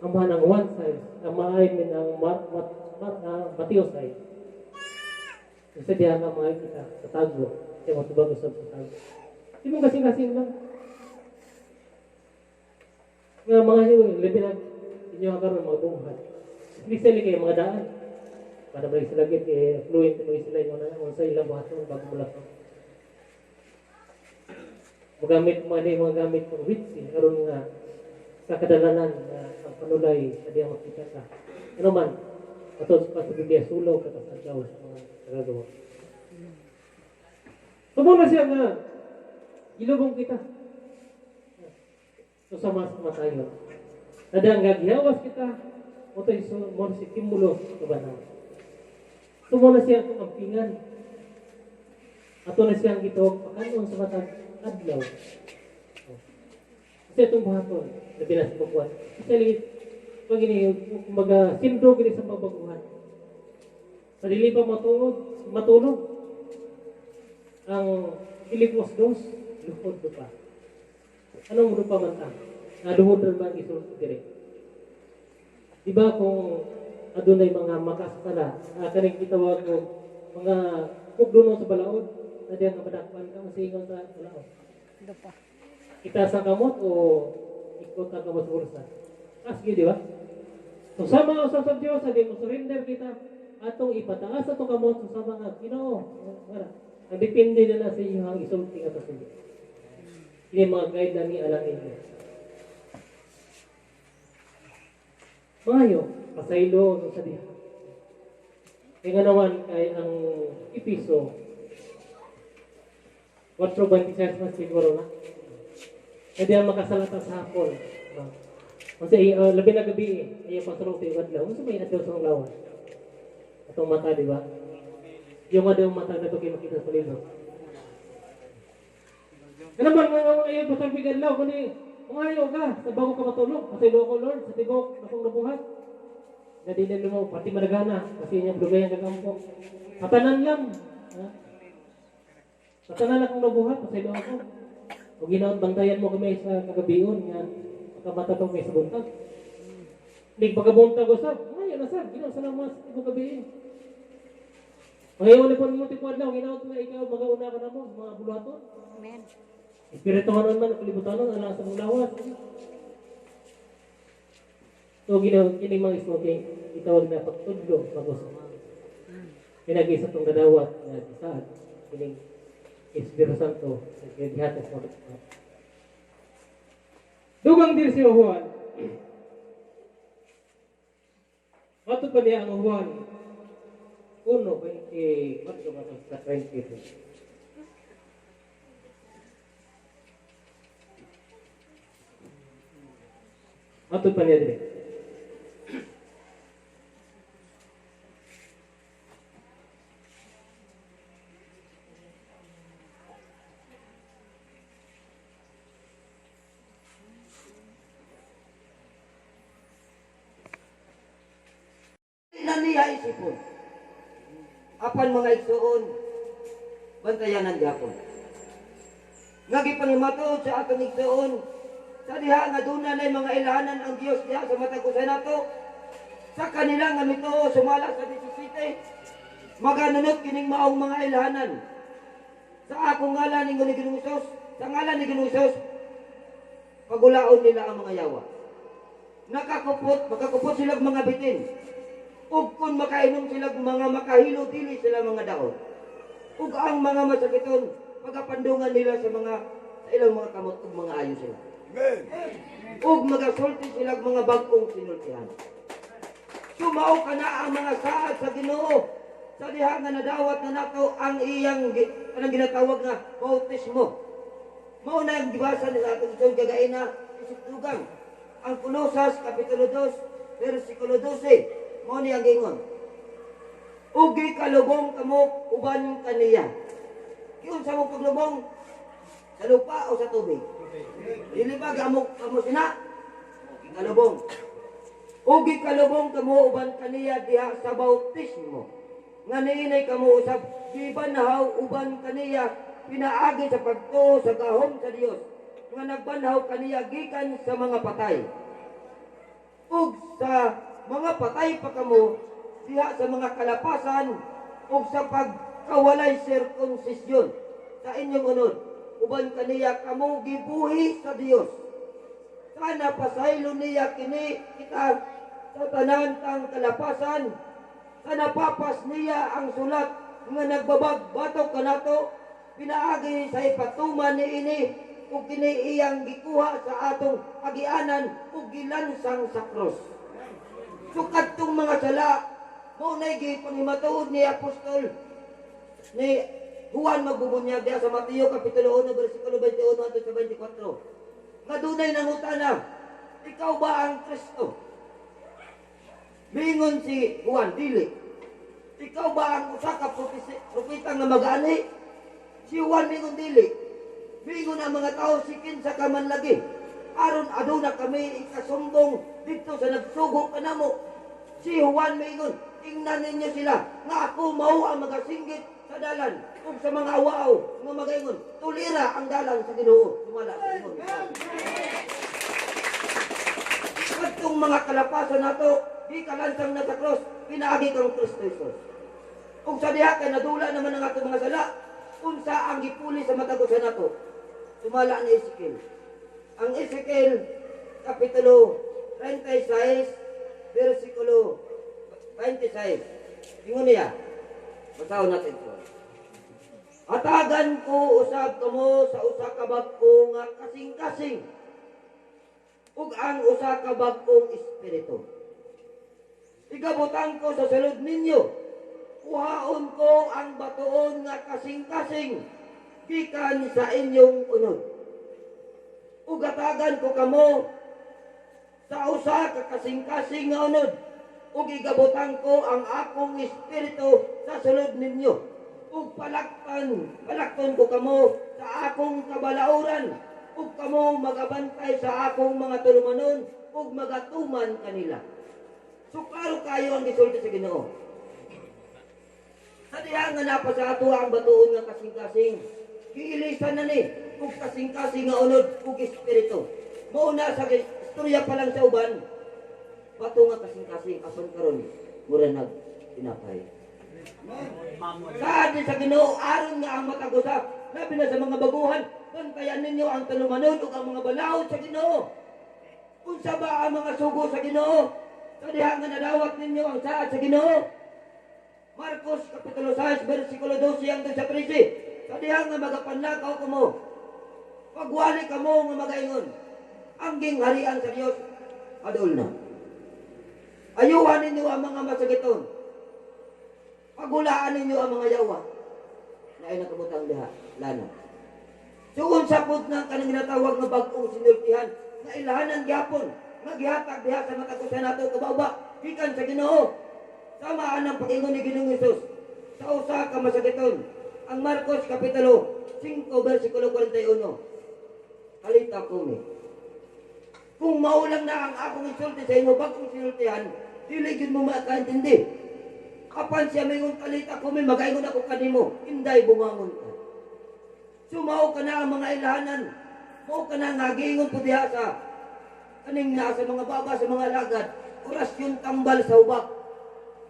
amahan ang one size, ang maay min ang Mateo size. Kasi diha nga mga kita sa tago, kaya matubag usab sa tago. Di mo kasing-kasing lang. Nga mga hiyo, labi na inyo ang karon mga bunghat. Especially kay mga daan. Para ba sila gid kay fluent mo sila yung na unsa ilang buhaton bago mo lakaw. Magamit mo ani mga gamit pang witsi aron nga sa kadalanan nga ang panulay sa diya makita ka. Ano man, atod pa sa Biblia sulaw ka sa adlaw sa mga nagagawa. Tumuna siya nga ilubong kita. So sa mas kamatayon. Nadang nga gihawas kita, otoy so mo si timulo sa kabanaw. Tumuna siya atong ampingan. Ato na siyang gitawag pakanon sa matag adlaw. Kasi itong buhaton, labi na sa pagbuhat. Kasi pag ini, kumbaga, sindro gini sa pagbaguhan. Sa dili pa matulog, ang Filipos 2, luhod do pa. Anong do pa man ta? Luhod rin ba ang isulti dire? Di ba kung adunay mga makasala, kaning gitawag og mga kugduno sa balaod, na diyan nga madakpan ka, masingon sa balaod. Do pa. Kita sa kamot o ikot ang kamot sa bulsa? Sige, di ba? So sama usab sa Dios, adi mo surrender kita atong ipataas atong kamot sa sama nga Ginoo. Wala. Ang depende na na sa iyo ang isulti nga sa iyo. Kini mga guide na ni alam ninyo. Maayo, pasaylo no sa diha. Kaya nga naman kay ang Episo 4:26 man siguro na. Kaya di ang makasalata sa hapon. No? Kasi labi na gabi eh. Ayaw pasulong sa adlaw. Unsa may adlaw sa lawas? Atong mata, di ba? Yung adlaw mata na kayo makita sa palibot. Ano man nga ayaw pasulong adlaw kundi umayo ka sa bago ka matulog. Pasaylo ko Lord sa tibok akong nabuhat. Na di na mo pati managana kasi inyong dugay ang kagampo. Patanan lang. Ha? Patanan akong nabuhat, pasaylo ako. O ginaot bantayan mo kami sa kagabion nga makamata kami sa buntag. Nagpagabuntag usab, ngayon na sab, Ginoo salamat sa tibuok gabi. Ngayon ni pon mo tipo adlaw, ginaot nga ikaw magauna ka namo sa mga buluhaton. Amen. Espirituhanon man, kalibutanon, alang sa mong lawas. So, Ginoo, kini mga ismoking, itawag na pagtudlo sa gusto. Pinagi sa itong gadawat nga gisaad, kining Espiritu Santo, naggihatag sa mga. Dugang diri si Juan. Matod pa niya ang Juan 1:24 sa 22. Matod pa niya diri. Na niya isipon. Apan mga igsuon, bantayanan gyapon. Nga gipangimatuod sa atong igsuon, sa diha nga duna nay mga ilhanan ang Dios diha sa matag usa nato. Sa kanila nga mituo sumala sa 17, maganunot kining maong mga ilhanan. Sa akong ngalan ningon ni Ginoong Hesus, sa ngalan ni Ginoong Hesus, pagulaon nila ang mga yawa. Nakakupot, makakupot sila mga bitin. Ug kung makainom sila mga makahilo, dili sila mga daot. Ug ang mga masakiton, pagapandungan nila sa mga sa ilang mga kamot ug mga ayo sila. Amen. Ug magasulti sila mga bag-ong sinultihan. Sumao ka na ang mga saad sa Ginoo sa diha nga nadawat na nato ang iyang anang ginatawag nga bautismo. Mao na ang gibasa nila atong itong gagaina isip dugang. Ang Kolosas kapitulo 2 versikulo 12. Mao ni ang gingon. Ugi kalubong kamo uban kaniya. Giunsa mo paglubong? Sa lupa o sa tubig? Dili ba gamok kamo sina? Kalubong. Ugi kalubong kamo uban kaniya diha sa bautismo. Nga niinay kamo usab gibanhaw uban kaniya pinaagi sa pagtuo sa gahom sa Dios nga nagbanhaw kaniya gikan sa mga patay. Ug sa mga patay pa kamo diha sa mga kalapasan ug sa pagkawalay sirkunsisyon sa inyong unod uban kaniya kamo gibuhi sa Dios. Sana pasaylo niya kini kita sa tanan tang kalapasan. Sana papas niya ang sulat nga nagbabag batok kanato pinaagi sa ipatuman niini ug kini iyang gikuha sa atong agianan ug gilansang sa krus. So kadtong mga sala mao nay gipangimatuod ni Apostol ni Juan magbubunyag diha sa Mateo kapitulo 1 bersikulo 21 hangtod sa 24. Nga dunay nangutana, ikaw ba ang Kristo? Mingon si Juan, dili. Ikaw ba ang usa ka propeta nga mag-ani? Si Juan mingon dili. Mingon ang mga tao si kinsa ka man lagi. Aron aduna kami ikasumbong didto sa nagsugo kanamo. Si Juan mingon, tingnan ninyo sila nga ako mao ang magasinggit sa dalan ug sa mga awaaw nga magaingon, tulira ang dalan sa Ginoo. Sumala sa Ginoo. Kadtong mga kalapasan nato, di kalansang na sa cross, pinaagi kang Kristo Jesus. Ug sa diha kay nadula naman ang atong mga sala, unsa ang gipuli sa matag usa nato? Sumala ni Ezekiel. Ang Ezekiel kapitulo 36 versikulo 26. Ingon niya. Basahon natin ito. Hatagan ko usab kamo sa usa ka bag-o nga kasing-kasing ug ang usa ka bag-ong espiritu. Igabutang ko sa sulod ninyo. Kuhaon ko ang batuon nga kasing-kasing gikan sa inyong unod. Ug hatagan ko kamo sa usa ka kasing-kasing nga unod ug igabutang ko ang akong espiritu sa sulod ninyo. Ug palakton ko kamo sa akong kabalauran ug kamo magabantay sa akong mga tulumanon ug magatuman kanila. So klaro kayo ang gisulti sa Ginoo. Sa diha nga napa sa ato ang batuon nga kasing-kasing, giilisan na ni ug kasing-kasing nga unod ug espiritu. Mao na sa istorya pa lang sa uban. Bato nga kasing-kasing apan karon mura nag tinapay. Saad sa Ginoo aron nga ang matag usa, labi na sa mga baguhan, bantayan ninyo ang talumanon ug ang mga balaod sa Ginoo. Unsa ba ang mga sugo sa Ginoo? Sa diha nga nadawat ninyo ang saad sa Ginoo. Marcos Kapitulo 6, versikulo 12 hanggang sa 13. Sa diha nga magapanlakaw kamo, pagwali kamo nga magaingon, ang gingharian sa Dios adol na. Ayuhan ninyo ang mga masagiton. Pagulaan ninyo ang mga yawa na ay nakabutang diha, lana. So unsa pud na kanang ginatawag nga bag-ong sinultihan nga ilahanan gyapon nga gihatag diha sa matag usa nato kababa gikan sa Ginoo. Sama anang pag-ingon ni Ginoong Hesus sa usa ka masakiton. Ang Marcos Kapitulo 5 versikulo 41. Talita kumi. Kung maulang na ang akong isulti sa inyo bag-ong sinultihan, dili gyud mo makaintindi. Apan siya mingon talita kumi, magaingon ako kanimo, inday bumangon ka. Sumao ka na ang mga ilahanan. Mao ka na nga giingon po diha sa kaning nasa mga baba sa mga lagad. Orasyon tambal sa ubak.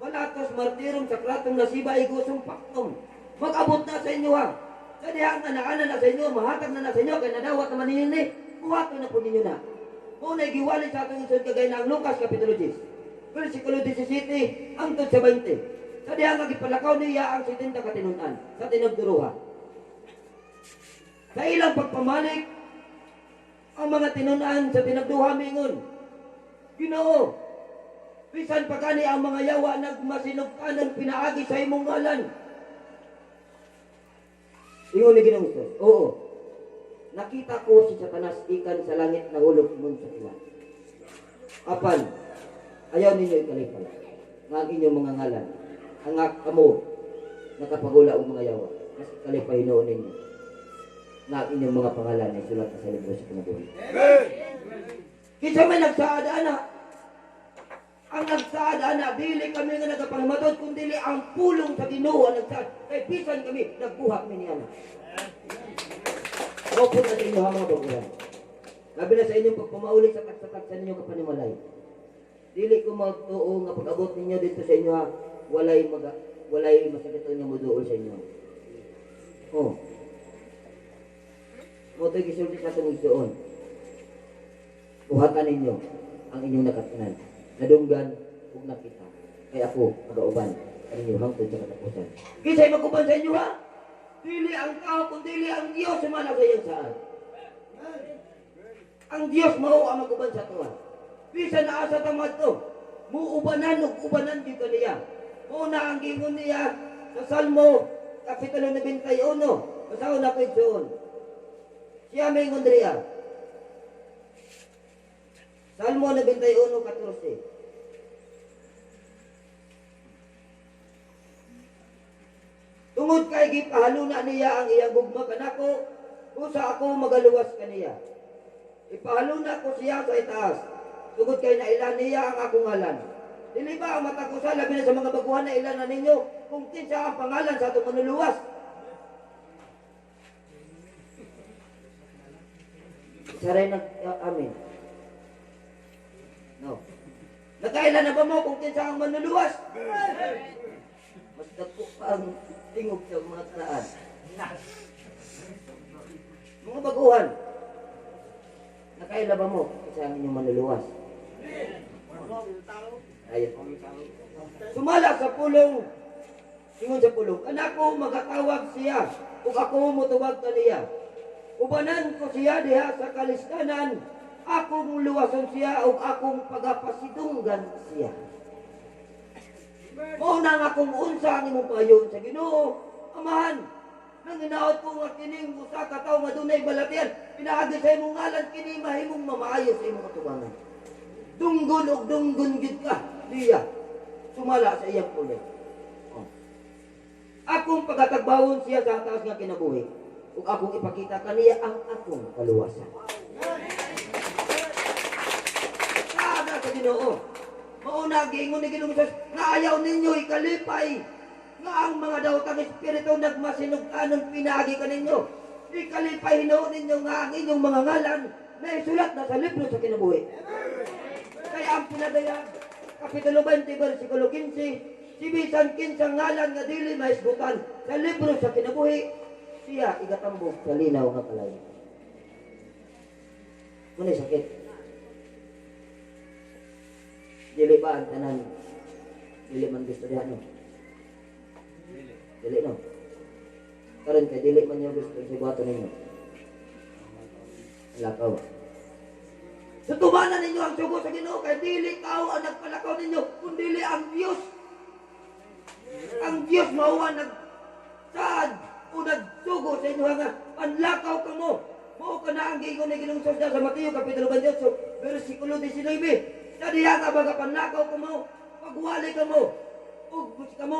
Balatos martirum sa kratong nasiba igusong paktom. Mag-abot na sa inyo ha. Sa diha nga naana na sa inyo, mahatag na na sa inyo, kay nadawat naman ninyo ni, buhaton na po ninyo na. Mao na giwali sa atong isod kagay na ang Lucas Kapitulo 10, versikulo 17 hangtod sa 20. Sa diha nga gipalakaw niya ang 70 katinunan sa tinagduruha. Sa ilang pagpamalik, ang mga tinunan sa tinagduha mingon, Ginoo, bisan pa gani ang mga yawa nagmasinugtanan pinaagi sa imong ngalan. Ingon ni Ginoong Hesus, oo, nakita ko si Satanas ikan sa langit nahulog ingon sa kilat. Apan, ayaw ninyo ikalipay nga ang inyong mga ngalan, ang kamo nakapagula og mga yawa, mas ikalipay noon ninyo nga ang inyong mga pangalan ay sulat na sa libro sa kinabuhi. Kinsa may nagsaad ana? Ang nagsaad ana, dili kami nga nagapangamatod, kun dili ang pulong sa Ginoo ang nagsaad. Kay bisan kami, nagbuhat mi niya na. Mao na sa inyo ha mga baguhan. Labi na sa inyong pagpamauli sa tagsa-tagsa ninyo kapanimalay. Dili ko magtuo nga pag-abot ninyo dito sa inyo ha, walay masakit nga moduol sa inyo. Oh. Mo to'y gisulti sa atong igsuon. Buhatan ninyo ang inyong nakatunan. Nadunggan ug nakita. Kay ako magauban kaninyo hangtod sa katapusan. Kinsay maguban sa inyo ha? Dili ang tao kun dili ang Dios sumala sa iyang saad. Ang Dios mao ang maguban sa tuwa. Bisan naa sa tamad to, muubanan ug ubanan gyud kaniya. Mao na ang giingon niya sa Salmo Kapitulo 91. Basahon na ko igsuon. Siya maingon diriya. Salmo 91:14. Tungod kay gipahaluna niya ang iyang gugma kanako, busa ako magaluwas kaniya. Ipahaluna ko siya sa itaas, tungod kay naila niya ang akong ngalan. Dili ba ang matag usa labi na sa mga baguhan na ilan na ninyo kung kinsa ang pangalan sa atong manluluwas? Saray nag amin. No. Nakaila na ba mo kung kinsa ang manluluwas? Mas dako pa ang tingog sa mga karaan. Mga baguhan, nakaila ba mo kung kinsa ang inyong manluluwas? Ayun. Sumala sa pulong, ingon sa pulong, kanako magatawag siya, ug ako motubag kaniya. Ubanan ko siya diha sa kalistanan, akong luwason siya ug akong pagapasidunggan siya. Mao na nga kung unsa ang imong payon sa Ginoo, Amahan, nanginaot ko nga kining usa ka tawo nga dunay balatian, pinaagi sa imong ngalan kini mahimong mamaayo sa imong katubangan. Dunggon og dunggon gid ka niya, sumala sa iyang pulong. Oh. Akong pagatagbawon siya sa taas nga kinabuhi, ug akong ipakita kaniya ang akong kaluwasan. Saada sa Ginoo. Mao na giingon ni Ginoong Hesus nga ayaw ninyo ikalipay nga ang mga dawtang espiritu nagmasinug-anon pinaagi kaninyo. Ikalipay hinuon ninyo nga ang inyong mga ngalan na isulat na sa libro sa kinabuhi. Kay ang pinadayag, Kapitulo 20, versikulo 15, si bisan kinsang ngalan nga dili mahisgutan sa libro sa kinabuhi, siya igatambok sa linaw nga kalayo. Muna sakit. Dili ba ang tanan? Dili man gusto diha, no? Dili, no? Karon kay dili man niyo gusto sa buhaton ninyo. Lakaw. So tumanan ninyo ang sugo sa Ginoo kay dili tao ang nagpalakaw ninyo kundi ang Dios. Ang Dios mao ang nagsaad o nagsugo sa inyo nga panlakaw kamo. Mao kana ang giingon ni Ginoong Hesus sa Mateo kapitulo 28 bersikulo 19. Sa diha nga baga panlakaw kamo, pagwali kamo, ug kamo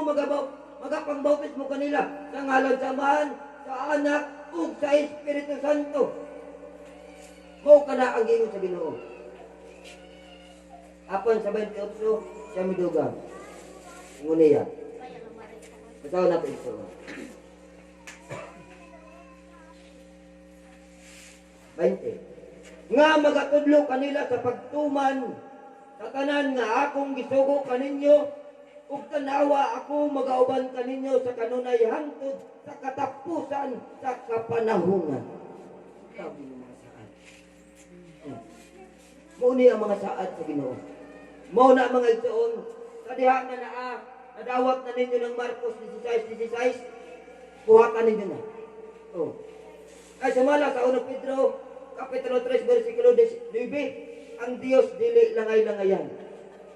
magapang-bautismo kanila sa ngalan sa Amahan, sa Anak ug sa Espiritu Santo. Mao kana ang giingon sa Ginoo. Apan sa 28 siya midugang. Ingon niya. Basahon natin ito. 20. Nga magatudlo kanila sa pagtuman sa tanan nga akong gisugo kaninyo ug tanawa ako magauban kaninyo sa kanunay hangtod sa katapusan sa kapanahungan. Sabi ng mga saad. Mao ni ang mga saad sa Ginoo. Mao na ang mga igsoon sa diha nga naa nadawat na ninyo ng Marcos 16:16, buhatan ninyo na. Oh. Ay sumala sa 1 Pedro kapitulo 3 versikulo 9, ang Dios dili langay-langayan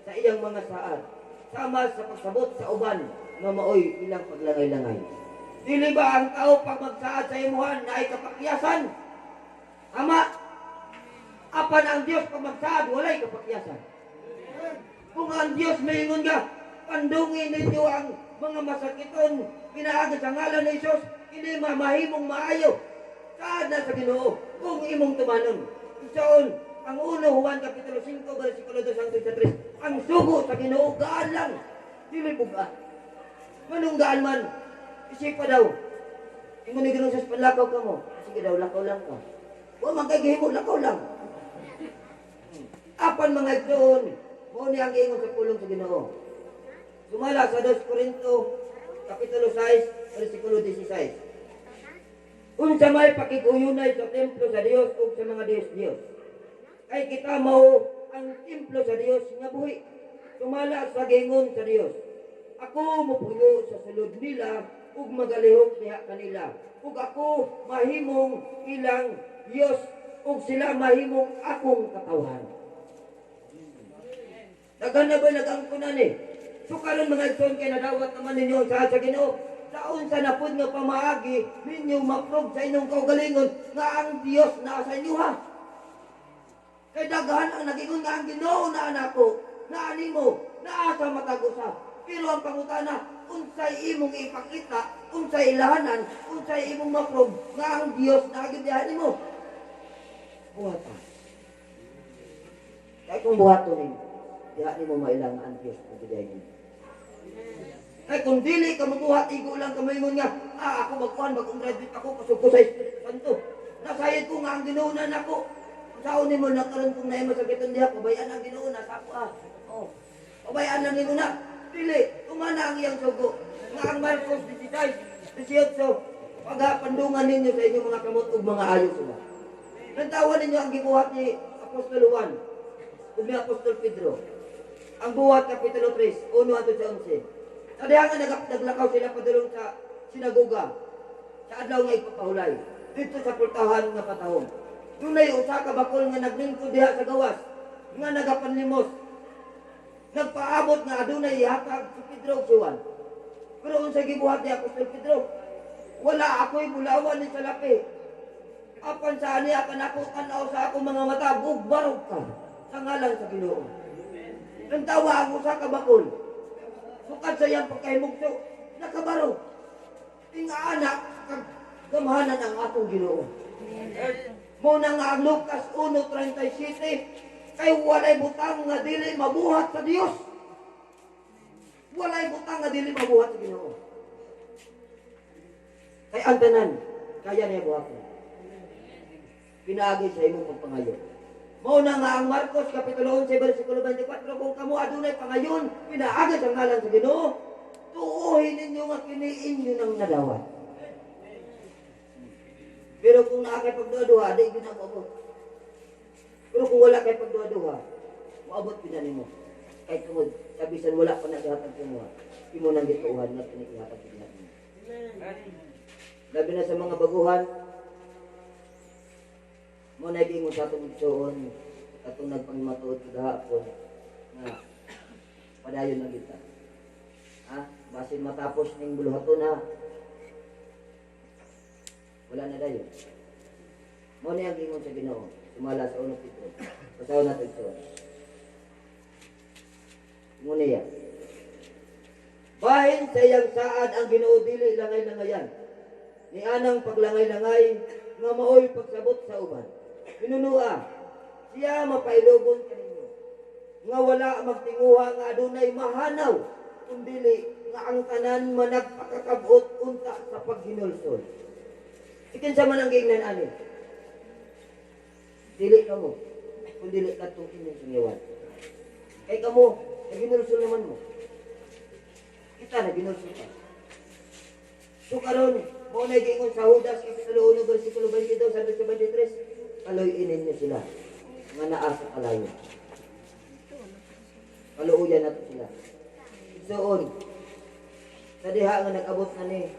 sa iyang mga saad, sama sa pagsabot sa uban nga maoy ilang paglangay-langay. Dili ba ang tao pag magsaad sa imuhan na ay kapakyasan? Ama, apan ang Dios pag magsaad walay kapakyasan. Kung ang Dios maingon nga, pandungin ninyo ang mga masakiton pinaagi sa ngalan ni Hesus, kini mamahimong maayo. Saad na sa Ginoo kung imong tumanon. Igsoon, ang 1 Juan kapitulo 5 versikulo 2 hangtod sa 3, ang sugo sa Ginoo gaan lang, dili bug-at. Manong gaan man, isipa daw. Ingon ni Ginoong Hesus, panlakaw ka mo. Sige daw, lakaw lang ka. Wa man kay gihimo, lakaw lang. Apan mga igsoon, mao ni ang giingon sa pulong sa Ginoo. Sumala sa 2 Corinto kapitulo 6 versikulo 16. Unsa may pakiguyunay sa templo sa Dios ug sa mga Dios-Dios. Kay kita mao ang templo sa Dios nga buhi. Sumala sa giingon sa Dios, ako mopuyo sa sulod nila ug magalihok diha kanila. Ug ako mahimong ilang Dios ug sila mahimong akong katawhan. Daghan na ba nag-angkunan eh? So karon mga igsoon kay nadawat naman ninyo sa Ginoo. Sa unsa na pud nga pamaagi ninyo maprove sa inyong kaugalingon nga ang Dios naa sa inyo ha. Kay daghan ang nagingon nga ang Ginoo naa nako, naa nimo, naa sa matag usa. Pero ang pangutana, unsay imong ipakita, unsay ilahanan, unsay imong maprove nga ang Dios naa gyud diha nimo. Buhata. Kay kung buhaton nimo, diha nimo mailang ang Dios ang diha nimo. Kay kung dili ka mabuhat, igo lang ka maingon nga, ako magkuhan, bagong graduate ako, kusog ko sa Espiritu Santo. Nasayod ko nga ang Ginoo na nako. Saon nimo na karon kung naay masakiton diha, pabayaan ang Ginoo na sa ako ah. Oh. Pabayaan lang nimo na. Dili, tumana ang iyang sugo. Nga ang Marcos 16:18, pagapandungan ninyo sa inyong mga kamot ug mga ayo sila. Nantawa ninyo ang gibuhat ni Apostol Juan ug ni Apostol Pedro. Ang buhat kapitulo 3, 1 hangtod sa 11. Sa diha nga naglakaw sila padulong sa sinagoga sa adlaw nga ipapahulay dito sa pultahan nga patahom. Dunay usa ka bakol nga naglingkod diha sa gawas nga nagapanlimos. Nagpaabot nga adunay ihatag si Pedro ug si Juan. Pero unsa gibuhat ni Apostol Pedro? Wala ako'y bulawan ni salapi. Apan sa ani apan ako tan-aw sa akong mga mata, bugbarog ka sa ngalan sa Ginoo. Nantawa ang usa ka bakol. Sukad sa iyang pagkahimugso, nakabarog. Tinga-anak, kag gamhanan ang atong Ginoo. Mao na nga ang Lucas 1:37, kay walay butang nga dili mabuhat sa Dios. Walay butang nga dili mabuhat sa Ginoo. Kay ang tanan, kaya niya buhaton. Pinaagi sa imong pagpangayo. Mao na nga ang Marcos Kapitulo 11, versikulo 24, kung kamo adunay pangayon, pinaagi sa ngalan sa Ginoo, tuohin ninyo nga kini inyo nang nadawat. Pero kung naa kay pagduha-duha, di gyud na moabot. Pero kung wala kay pagduha-duha, moabot gyud na nimo. Kay tungod sa bisan wala pa na gihatag kumuha, imo nang gituohan nga kini ihatag gyud na nimo. Labi na sa mga baguhan, mo na giingon sa atong igsoon, atong nagpangimatuod kagahapon, nga padayon na kita. Ha? Basin matapos ning buluhaton ha, wala na dayon. Mo ni ang giingon sa Ginoo, sumala sa unong Pedro. Basahon nato igsoon. Mo niya. Bahin sa iyang saad ang Ginoo dili langay-langayan. Ni anang paglangay-langay nga maoy pagsabot sa uban. Hinunua, siya mapailogon kaninyo. Nga wala magtinguha nga adunay mahanaw, kundili nga ang tanan managpakakabot unta sa paghinulsol. Ikinsa man ang giingnan ani? Dili kamo, kundili kadtong inyong sangyawan. Kay kamo, naginulsol naman mo. Kita naginulsol ka. So karon, mao na giingon sa Judas kapitulo 1 bersikulo 22 samtang sa 23, kaloy-in ninyo sila nga naa sa kalayo. Kaluoyan nato sila. Igsoon, sa diha nga nag-abot na ni,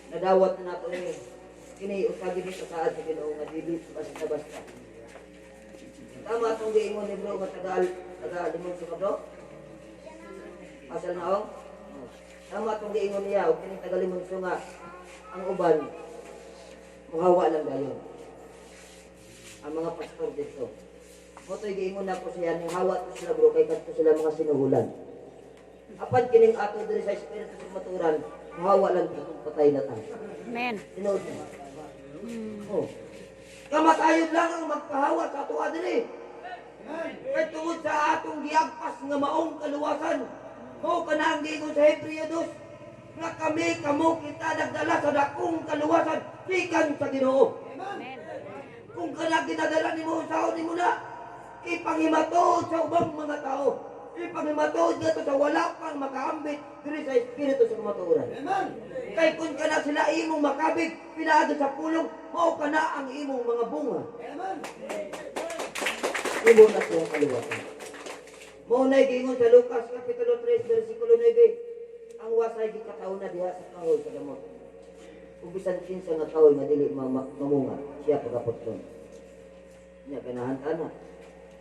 nadawat na nato ni, kini usa gid ni kasaad sa Ginoo nga dili basta-basta. Tama atong giingon ni bro nga taga limon sa bro. Asal na oh. Tama atong giingon niya og kining taga limon nga ang uban muhawa lang dayon. Ang mga pastor dito. Motoy giingon nako siya ning hawa to sila bro kay kadto sila mga sinuhulan. Apan kining ato diri sa espiritu sa maturan, muhawa lang atong patay na ta. Amen. Tinuod na. Oh. Kamatayon lang ang magpahawa sa atoa diri. Kay tungod sa atong giagpas nga maong kaluwasan, mao kana ang giingon sa Hebreo 2, nga kami kamo kita nagdala sa dakong kaluwasan gikan sa Ginoo. Amen. Kung kana ginadala nimo usaon nimo na, ipanghimatuod sa ubang mga tao. Ipanghimatuod ngadto sa wala pang makaambit diri sa espiritu sa kamatuoran. Kay kung kana sila imong makabig pinaagi sa pulong, mao kana ang imong mga bunga. Imo na siyang kaluwasan. Mao na giingon sa Lucas kapitulo 3 bersikulo 9, ang wasay gikataon na diha sa kahoy sa gamot. Ug bisan kinsa nga kahoy nga dili mamunga, siya pagaputlon. Nya ganahan ta na.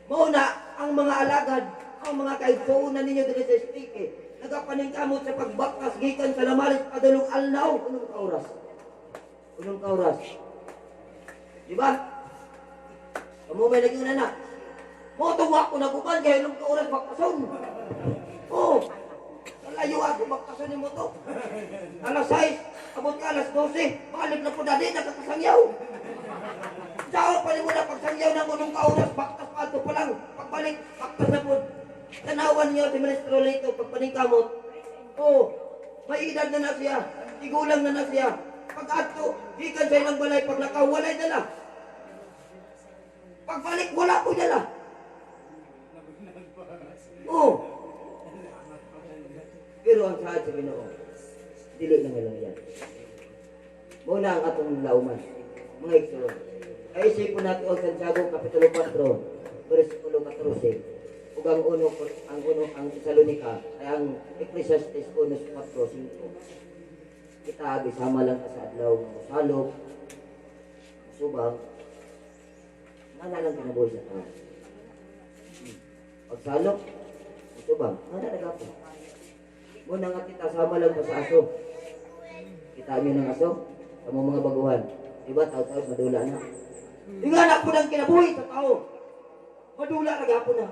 Mao na ang mga alagad, ang mga kaigsuonan ninyo diri sa Espike, nagapaningkamot sa pagbaktas gikan sa Lamaris padulong alnaw unong ka oras. Unong ka oras. Di ba? Kamo may naging na. Mo tuwa ko naguban kay unong ka oras baktason. Oh. Kalayo ako baktason nimo to. Alas 6, abot ka alas 12, balik na po dali nakakasangyaw. Sao pa nimo na pagsangyaw ng unong ka oras, baktas pa ato pa lang. Pagbalik, baktas na po. Tanawan niyo si Ministro Lito pagpaningkamot. Oh, may edad na na siya, tigulang na na siya. Pag adto, gikan sa ilang balay, pag lakaw, walay dala. Pagbalik, wala po dala. Oh. Pero ang saad sa Ginoo, dili na lang yan. Muna ang atong lauman, mga igsoon. Ay isipon nato ang Santiago Kapitulo 4, versikulo 14. Ug ang uno ang Tesalonica ay ang Ecclesiastes 1:4-5. Kita gisama lang ka sa adlaw nga mosalop, mosubang, nga na lang kinabuhi sa tao. Pagsalop, mosubang, nga na nagapon. Muna nga kita sama lang ka sa aso. Kita niyo ng aso, sa mga baguhan. Diba, taon-taon, madula na. Ingana po ng kinabuhi sa tao. Madula na gapon na.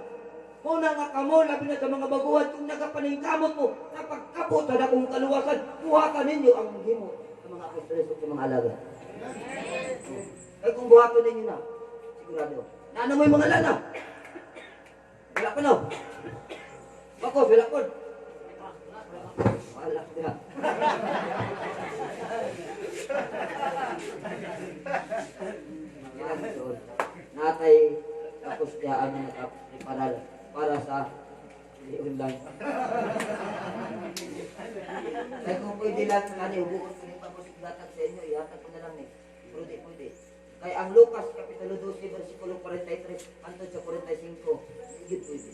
Muna nga kamo, labi na sa mga baguhan, kung nagapaningkamot mo sa pagkabot sa dakong kaluwasan, buhatan ninyo ang himo sa mga apostoles at sa mga alaga. Kaya kung buhaton ninyo na, sigurado. Naano mo yung mga lana? Wala pa no? Bako, wala po. Wala diha. Natay Tapos kaya ang nakapreparar para sa liun lang. Kaya kung pwede lang, kani, hubuon ko yung tapos igatag sa inyo, ihatag ko na lang eh. Pero di pwede. Kaya ang Lucas, Kapitulo 12, versikulo 43, hangtod sa 45, hindi pwede.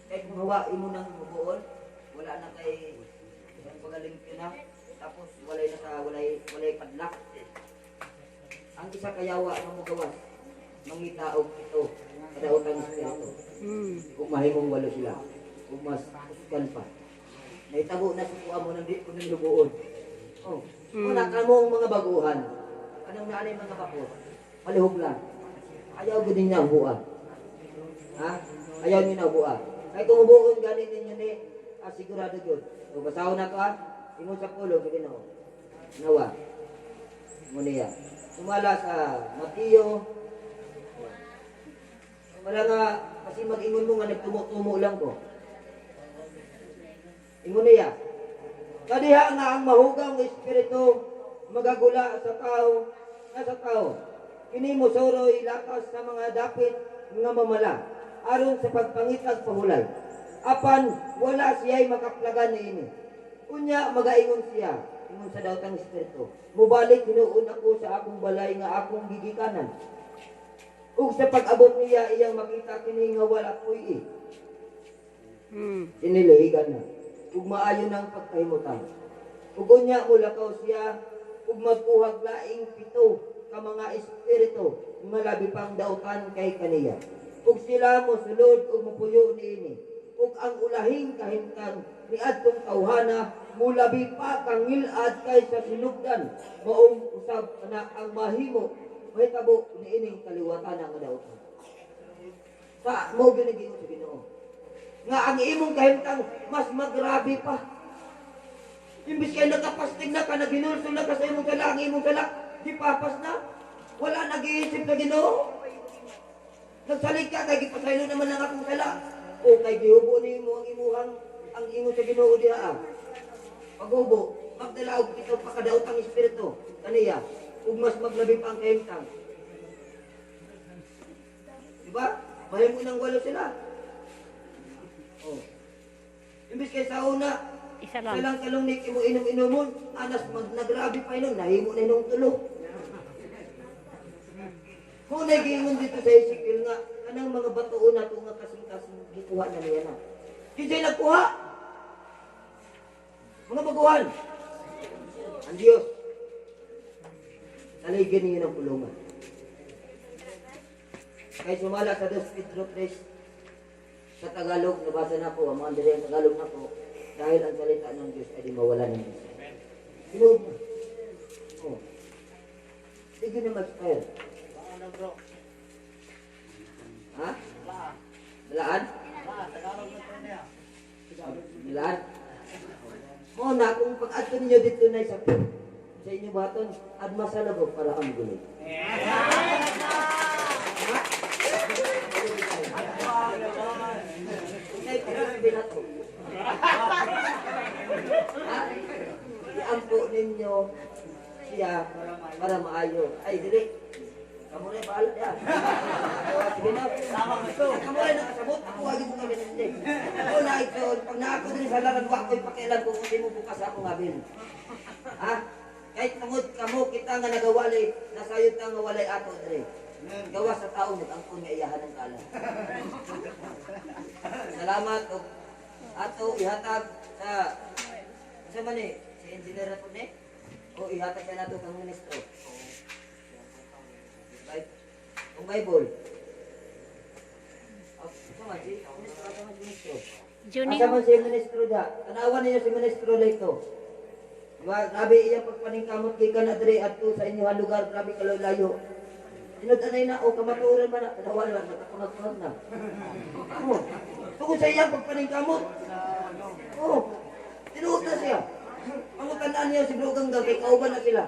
Kaya kung hawain mo ng hubuon, wala na kay ang pagalimpyo na, tapos walay naka, walay, walay padlak. Ang isa kayawa nga mogawas, mangita og ito, kadaotang espiritu. Kung mahimong walo sila, kung mas uskan pa. Naitabo na sa kuha mo nang di ko nang lubuon. Oh, wala ka mong mga baguhan. Anong naanay mga bako? Palihog lang. Ayaw gud ninyo ang buha. Ha? Ayaw niyo na buha. Kaya kung ubuon gani ninyo ni, sigurado gyud. O basahon na to ha. Ingon sa pulo sa Ginoo. Nawa. Mo niya. Sumala sa Mateo. Wala nga kasi mag-ingon mo nga nagtumo-tumo lang ko. Ingon niya. Kadiha nga ang mahugaw ng espiritu magagula sa tao na sa tao. Kini mosoroy lakas sa mga dapit nga mamala aron sa pagpangitag pahulay. Apan wala siya'y makaplagan niini. Unya magaingon siya, ingon sa daotang espiritu. Mubalik hinuon ako sa akong balay nga akong gigikanan. Ug sa pag-abot niya iyang makita kini nga wala puy-i. Sinilihigan na. Ug maayo nang pagkahimutan. Ug unya mulakaw siya ug magkuhag laing pito ka mga espiritu nga labi pang dautan kay kaniya. Ug sila mosulod ug mopuyo niini. Ug ang ulahing kahimtang niadtong tawhana mulabi pa kangilad kaysa sinugdan, maong usab na ang mahimo mahitabo niining kaliwatan nga dautan. Sa mo ginigingon sa Ginoo nga ang imong kahimtang mas magrabe pa. Imbis kay nakapastig na ka, naghinulsol na ka sa imong sala, ang imong sala gipapas na. Wala nag-iisip sa Ginoo. Nagsalig ka kay gipasaylo naman ang akong sala. O kay gihubo nimo ang imuhang ang ingon sa Ginoo diha. Paghubo, magdala og pito pa kadaotang espiritu kaniya ug mas maglabi pa ang kahimtang. Diba? Mahimo nang walo sila. Oh. Imbis kay sa una, Isa lang. Silang kalungnik imo inom-inomon, anas mag nagrabe pa inom, nahimo na inom tulo. Kung nagiingon dito sa Ezekiel nga, kanang mga batuon na ito nga kasing-kasing gikuha na niya na. Kinsay nagkuha? Mga baguhan. Ang Diyos. Saligin ninyo ng pulungan. Kay sumala sa 2 Pedro 3, sa Tagalog, nabasa na po, ang mga diri ang Tagalog na po, dahil ang salita ng Diyos ay di mawala ng Diyos. Sinuod na. Oh. Sige na mag-expire. Ha? Balaan? Balaan? Mo na, kung pag-adto ninyo dito na sa inyo baton, admasalabog para ang gulo. Iampo ninyo siya para maayo. Ay, dili. Kamu na bahala diha. Sige na. Kamu na nakasabot. Ako agi mo kami nindi. Ako na ito. Pag naako diri sa laran, wa ko'y pakialam kung hindi mo bukas akong abil. Ha? Kahit tungod kamo kita nga nagawali, nasayod ta nga walay ato diri. Gawa sa tao nag-angkon nga iyahan ang kala. Salamat og ato ihatag sa sa man ni si engineer na po ni o ihatag sa nato kang ministro. Right? Ang Bible. Oh, sa man si ministro, asa man si ministro? Juning. Asa man si ministro da? Tanawan ninyo si ministro dito. Diba? Grabe iya pagpaningkamot gikan na diri adto sa inyong lugar, grabe kalayo. Tinud-anay na o kamatuoran man na, tanawan man nakapangag na. Oh, tungod sa iyang pagpaningkamot. Oh, tinuod na siya. Pangutan-an niya si Bro Gangga kay kauban na sila.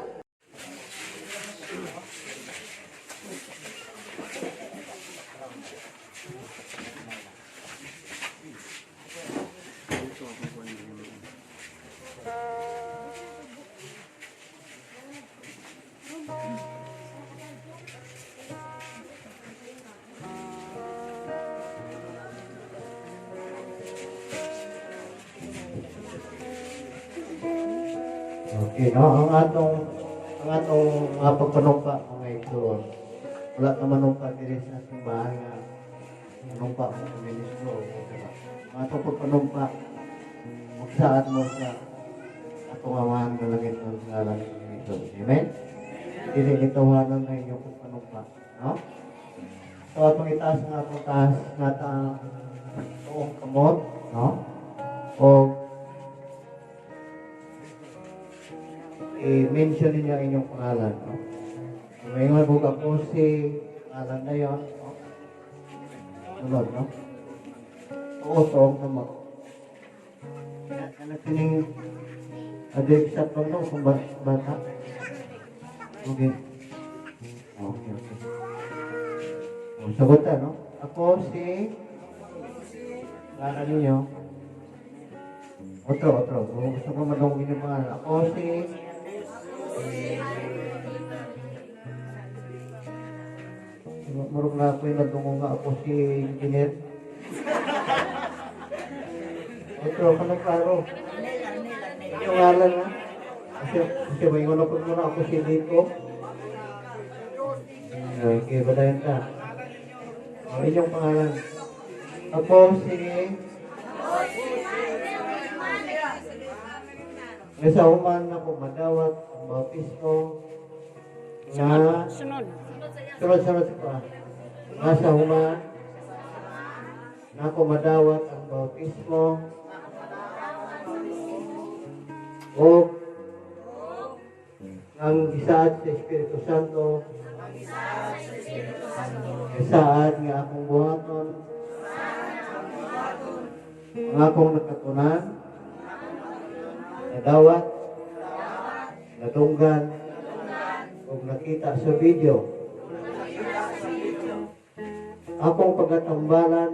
Okay, no? Ang atong mga pagpanumpa, mga igsoon. Wala ka manumpa diri sa simbahan nga manumpa mo sa ministro o diba? Ang atong pagpanumpa, magsaad mo sa atong Amahan nga langit ng ngalan ni Jesus. Amen? Dili itawanan na inyong pagpanumpa. No? So atong itaas ang atong taas nga tuong kamot, no? O i-mention ninyo ang inyong pangalan. No? Ngayon po ako si pangalan na yon. No? Sunod, no? Oo, tuong kamot. Ano kining adik sa no, kung bata? Okay. Okay. O, sagot ta, no? Ako si pangalan ninyo. Otro, otro. Kung gusto ko madungin yung pangalan. Ako si Murag na ako yung nadungo nga ako si engineer. Otro, ka ng klaro. Yung ngalan na. Kasi may po muna ako si Nico. Okay, badayan ta. O, inyong pangalan. Ako si Nga sa human ako madawat ang bautismo nga Sunod. Sunod, sunod pa. Nga sa human nako madawat ang bautismo o ang gisaad sa Espiritu Santo, gisaad nga akong buhaton ang akong nakatunan, nadawat, nadunggan ug nakita sa video, akong pagatambalan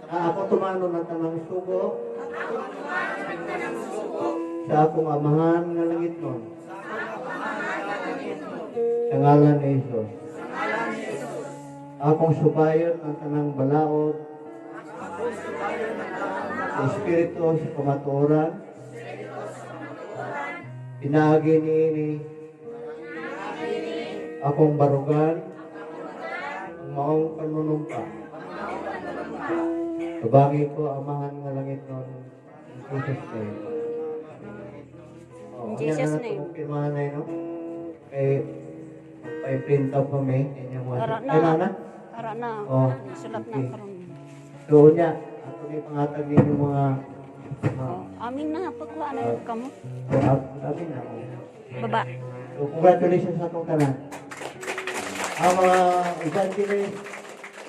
at ako tumano ng tanang sugo sa akong Amahan nga langitnon sa ngalan ni Jesus. Akong subayon ang tanang balaod sa Espiritu sa kamatuoran pinaagi niini akong barugan ang maong panunumpa. Tabangi ko, Amahan nga langitnon, in Jesus' name. Oh, In Jesus' na name. itong pirmahan na yun, no? Kay pa-print up kami inyong mga Ara na. Ay, na? Ara na. Oh, Sulat na okay. karon. So, unya, ato ni pangatag ninyo mga Oh, amin na pagkuha na yun kamo. Oh, amin na. Oh. Baba. So, congratulations sa atong tanan. Ang mga evangelist,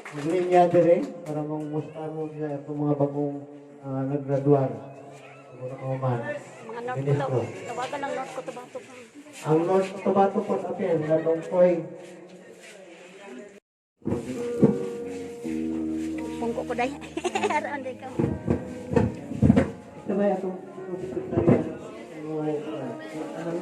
maglinya dire para mangumusta mo sa atong mga bagong naggraduan. Bago nakahuman. Mga North Ministro. Cotabato. Tawagan lang North Cotabato pa. Ang North Cotabato po apel, Lalongkoy. Pungko ko day. Aron day ka. Sabay atong sekretary. Ano, ano?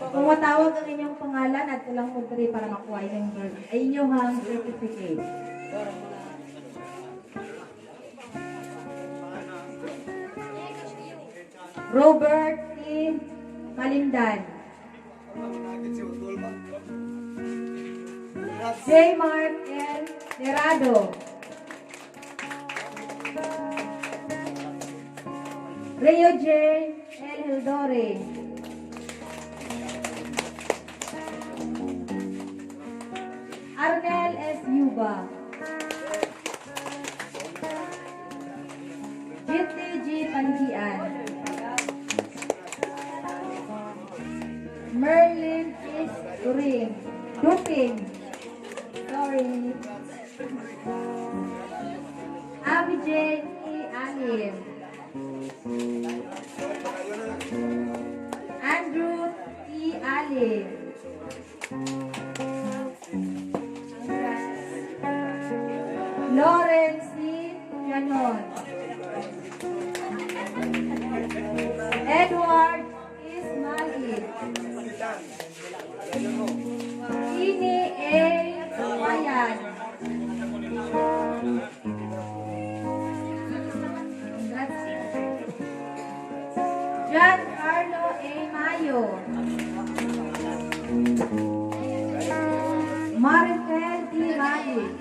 Kung matawag ang inyong pangalan, at lang mo diri para makuha inyong ay inyong certificate. Robert E. Malindan. J. Mark L. Nerado. Rio J. L. Hildore. Arnel S. Yuba. GTG Panggian. Merlin S. Turing. Duping. Sorry. Abby J. E. Alin. Andrew T. Alin. Lawrence C. Janon. Edward Ismail. Ini A. Wayan. John Carlo A. Mayo. Maricel D. Radic.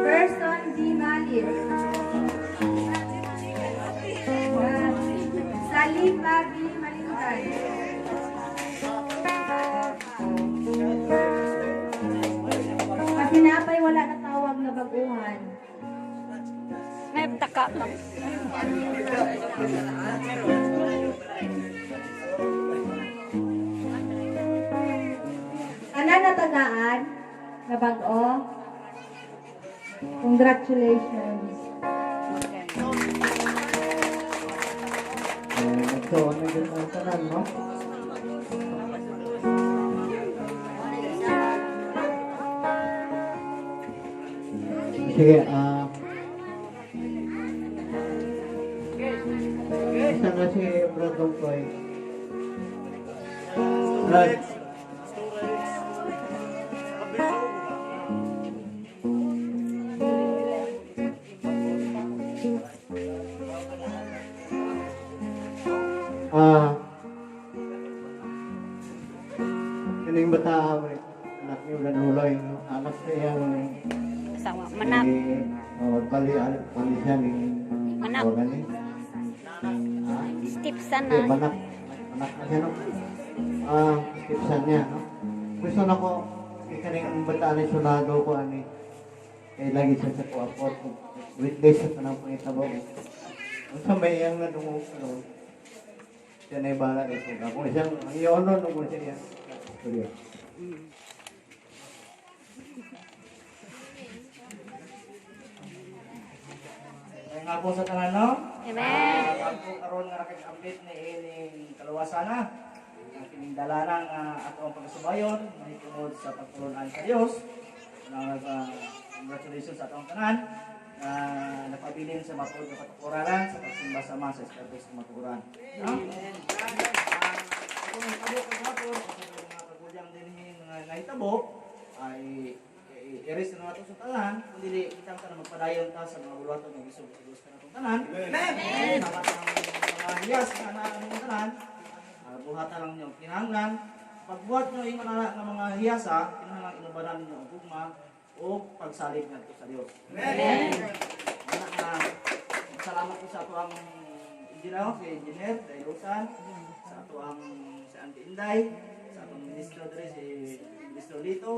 Person D. Malis. Salipa B. Malintay. Pasinapay wala na tawag na baguhan. May taka pa. Tanan na tagaan na bag-o. Congratulations. Ito, ano yun ang tanan, no? Sige, isa na si Brad Dongkoy. Brad. Kining bata anak ni Brad Huloy, no? Anak siya ni Asawa. Manak. Oh, bali bali siya ni Manak. Oh, gani. Ah, Stepson eh, na. manak. Manak na siya, no? Stepson niya, no? Gusto na ko, ikaning bata ni Sunado ko, ani, kay lagi siya sa kuapot, witness sa tanang pangitabo. Unsa may iyang nadungog karon, siya na ibala ito. Ako isang, ang iyono nung siya iya. Istorya. Kaya nga po sa tanan, no? Amen. Ako karon nga nakag-update ni ining kaluwasan na. Ang kining dalanan nga ato ang pagkasubayon mahitungod sa pagtulunan sa Dios. Congratulations sa atong tanan na napabilin sa matuod nga katukoranan sa pagsimba sama sa Espiritu sa matuoran. No? Kung nahitabo kagapon, o sa mga kagulyang dinhi nga nahitabo, ay iris na nato sa tanan, kung dili kitang tanan magpadayon ta sa mga buluhaton nga gisog sa Dios kanatong tanan. Amen. Ang mga hiyas nga naa kanatong tanan, buhatan lang ninyo ang kinahanglan. Pagbuhat nyo ingon ana nga mga hiyasa, kinahanglan inubanan ninyo ang gugma o pagsalig ngadto sa Dios. Amen. Ana nga salamat ko sa ato ang engineer, si Engineer Dailusan, sa ato ang si Auntie Inday, sa atong ministro diri si Ministro Lito.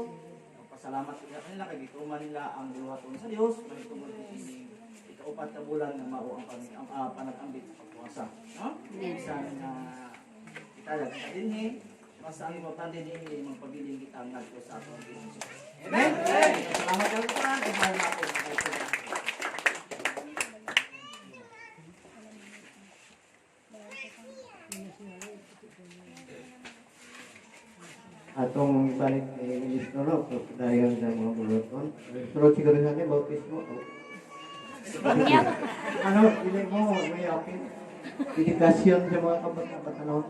Pasalamat ko sa kanila kay gituman nila ang buhaton sa Dios mahitungod niining ikaupat ka bulan nga mao ang panag-ambit sa pagpuasa, no? Bisan nga kita lang kita dinhi, basta ang importante dinhi magpabilin kita ngadto sa atong Ginoo. Amen. Salamat kayo tanan, ug mahal na ako. Atong ibalik ni Ministro, no, dayon sa mga buluton. Sunod siguro sa atin, bautismo. Ano, dili mo, may apin. Dedikasyon sa mga kabataan.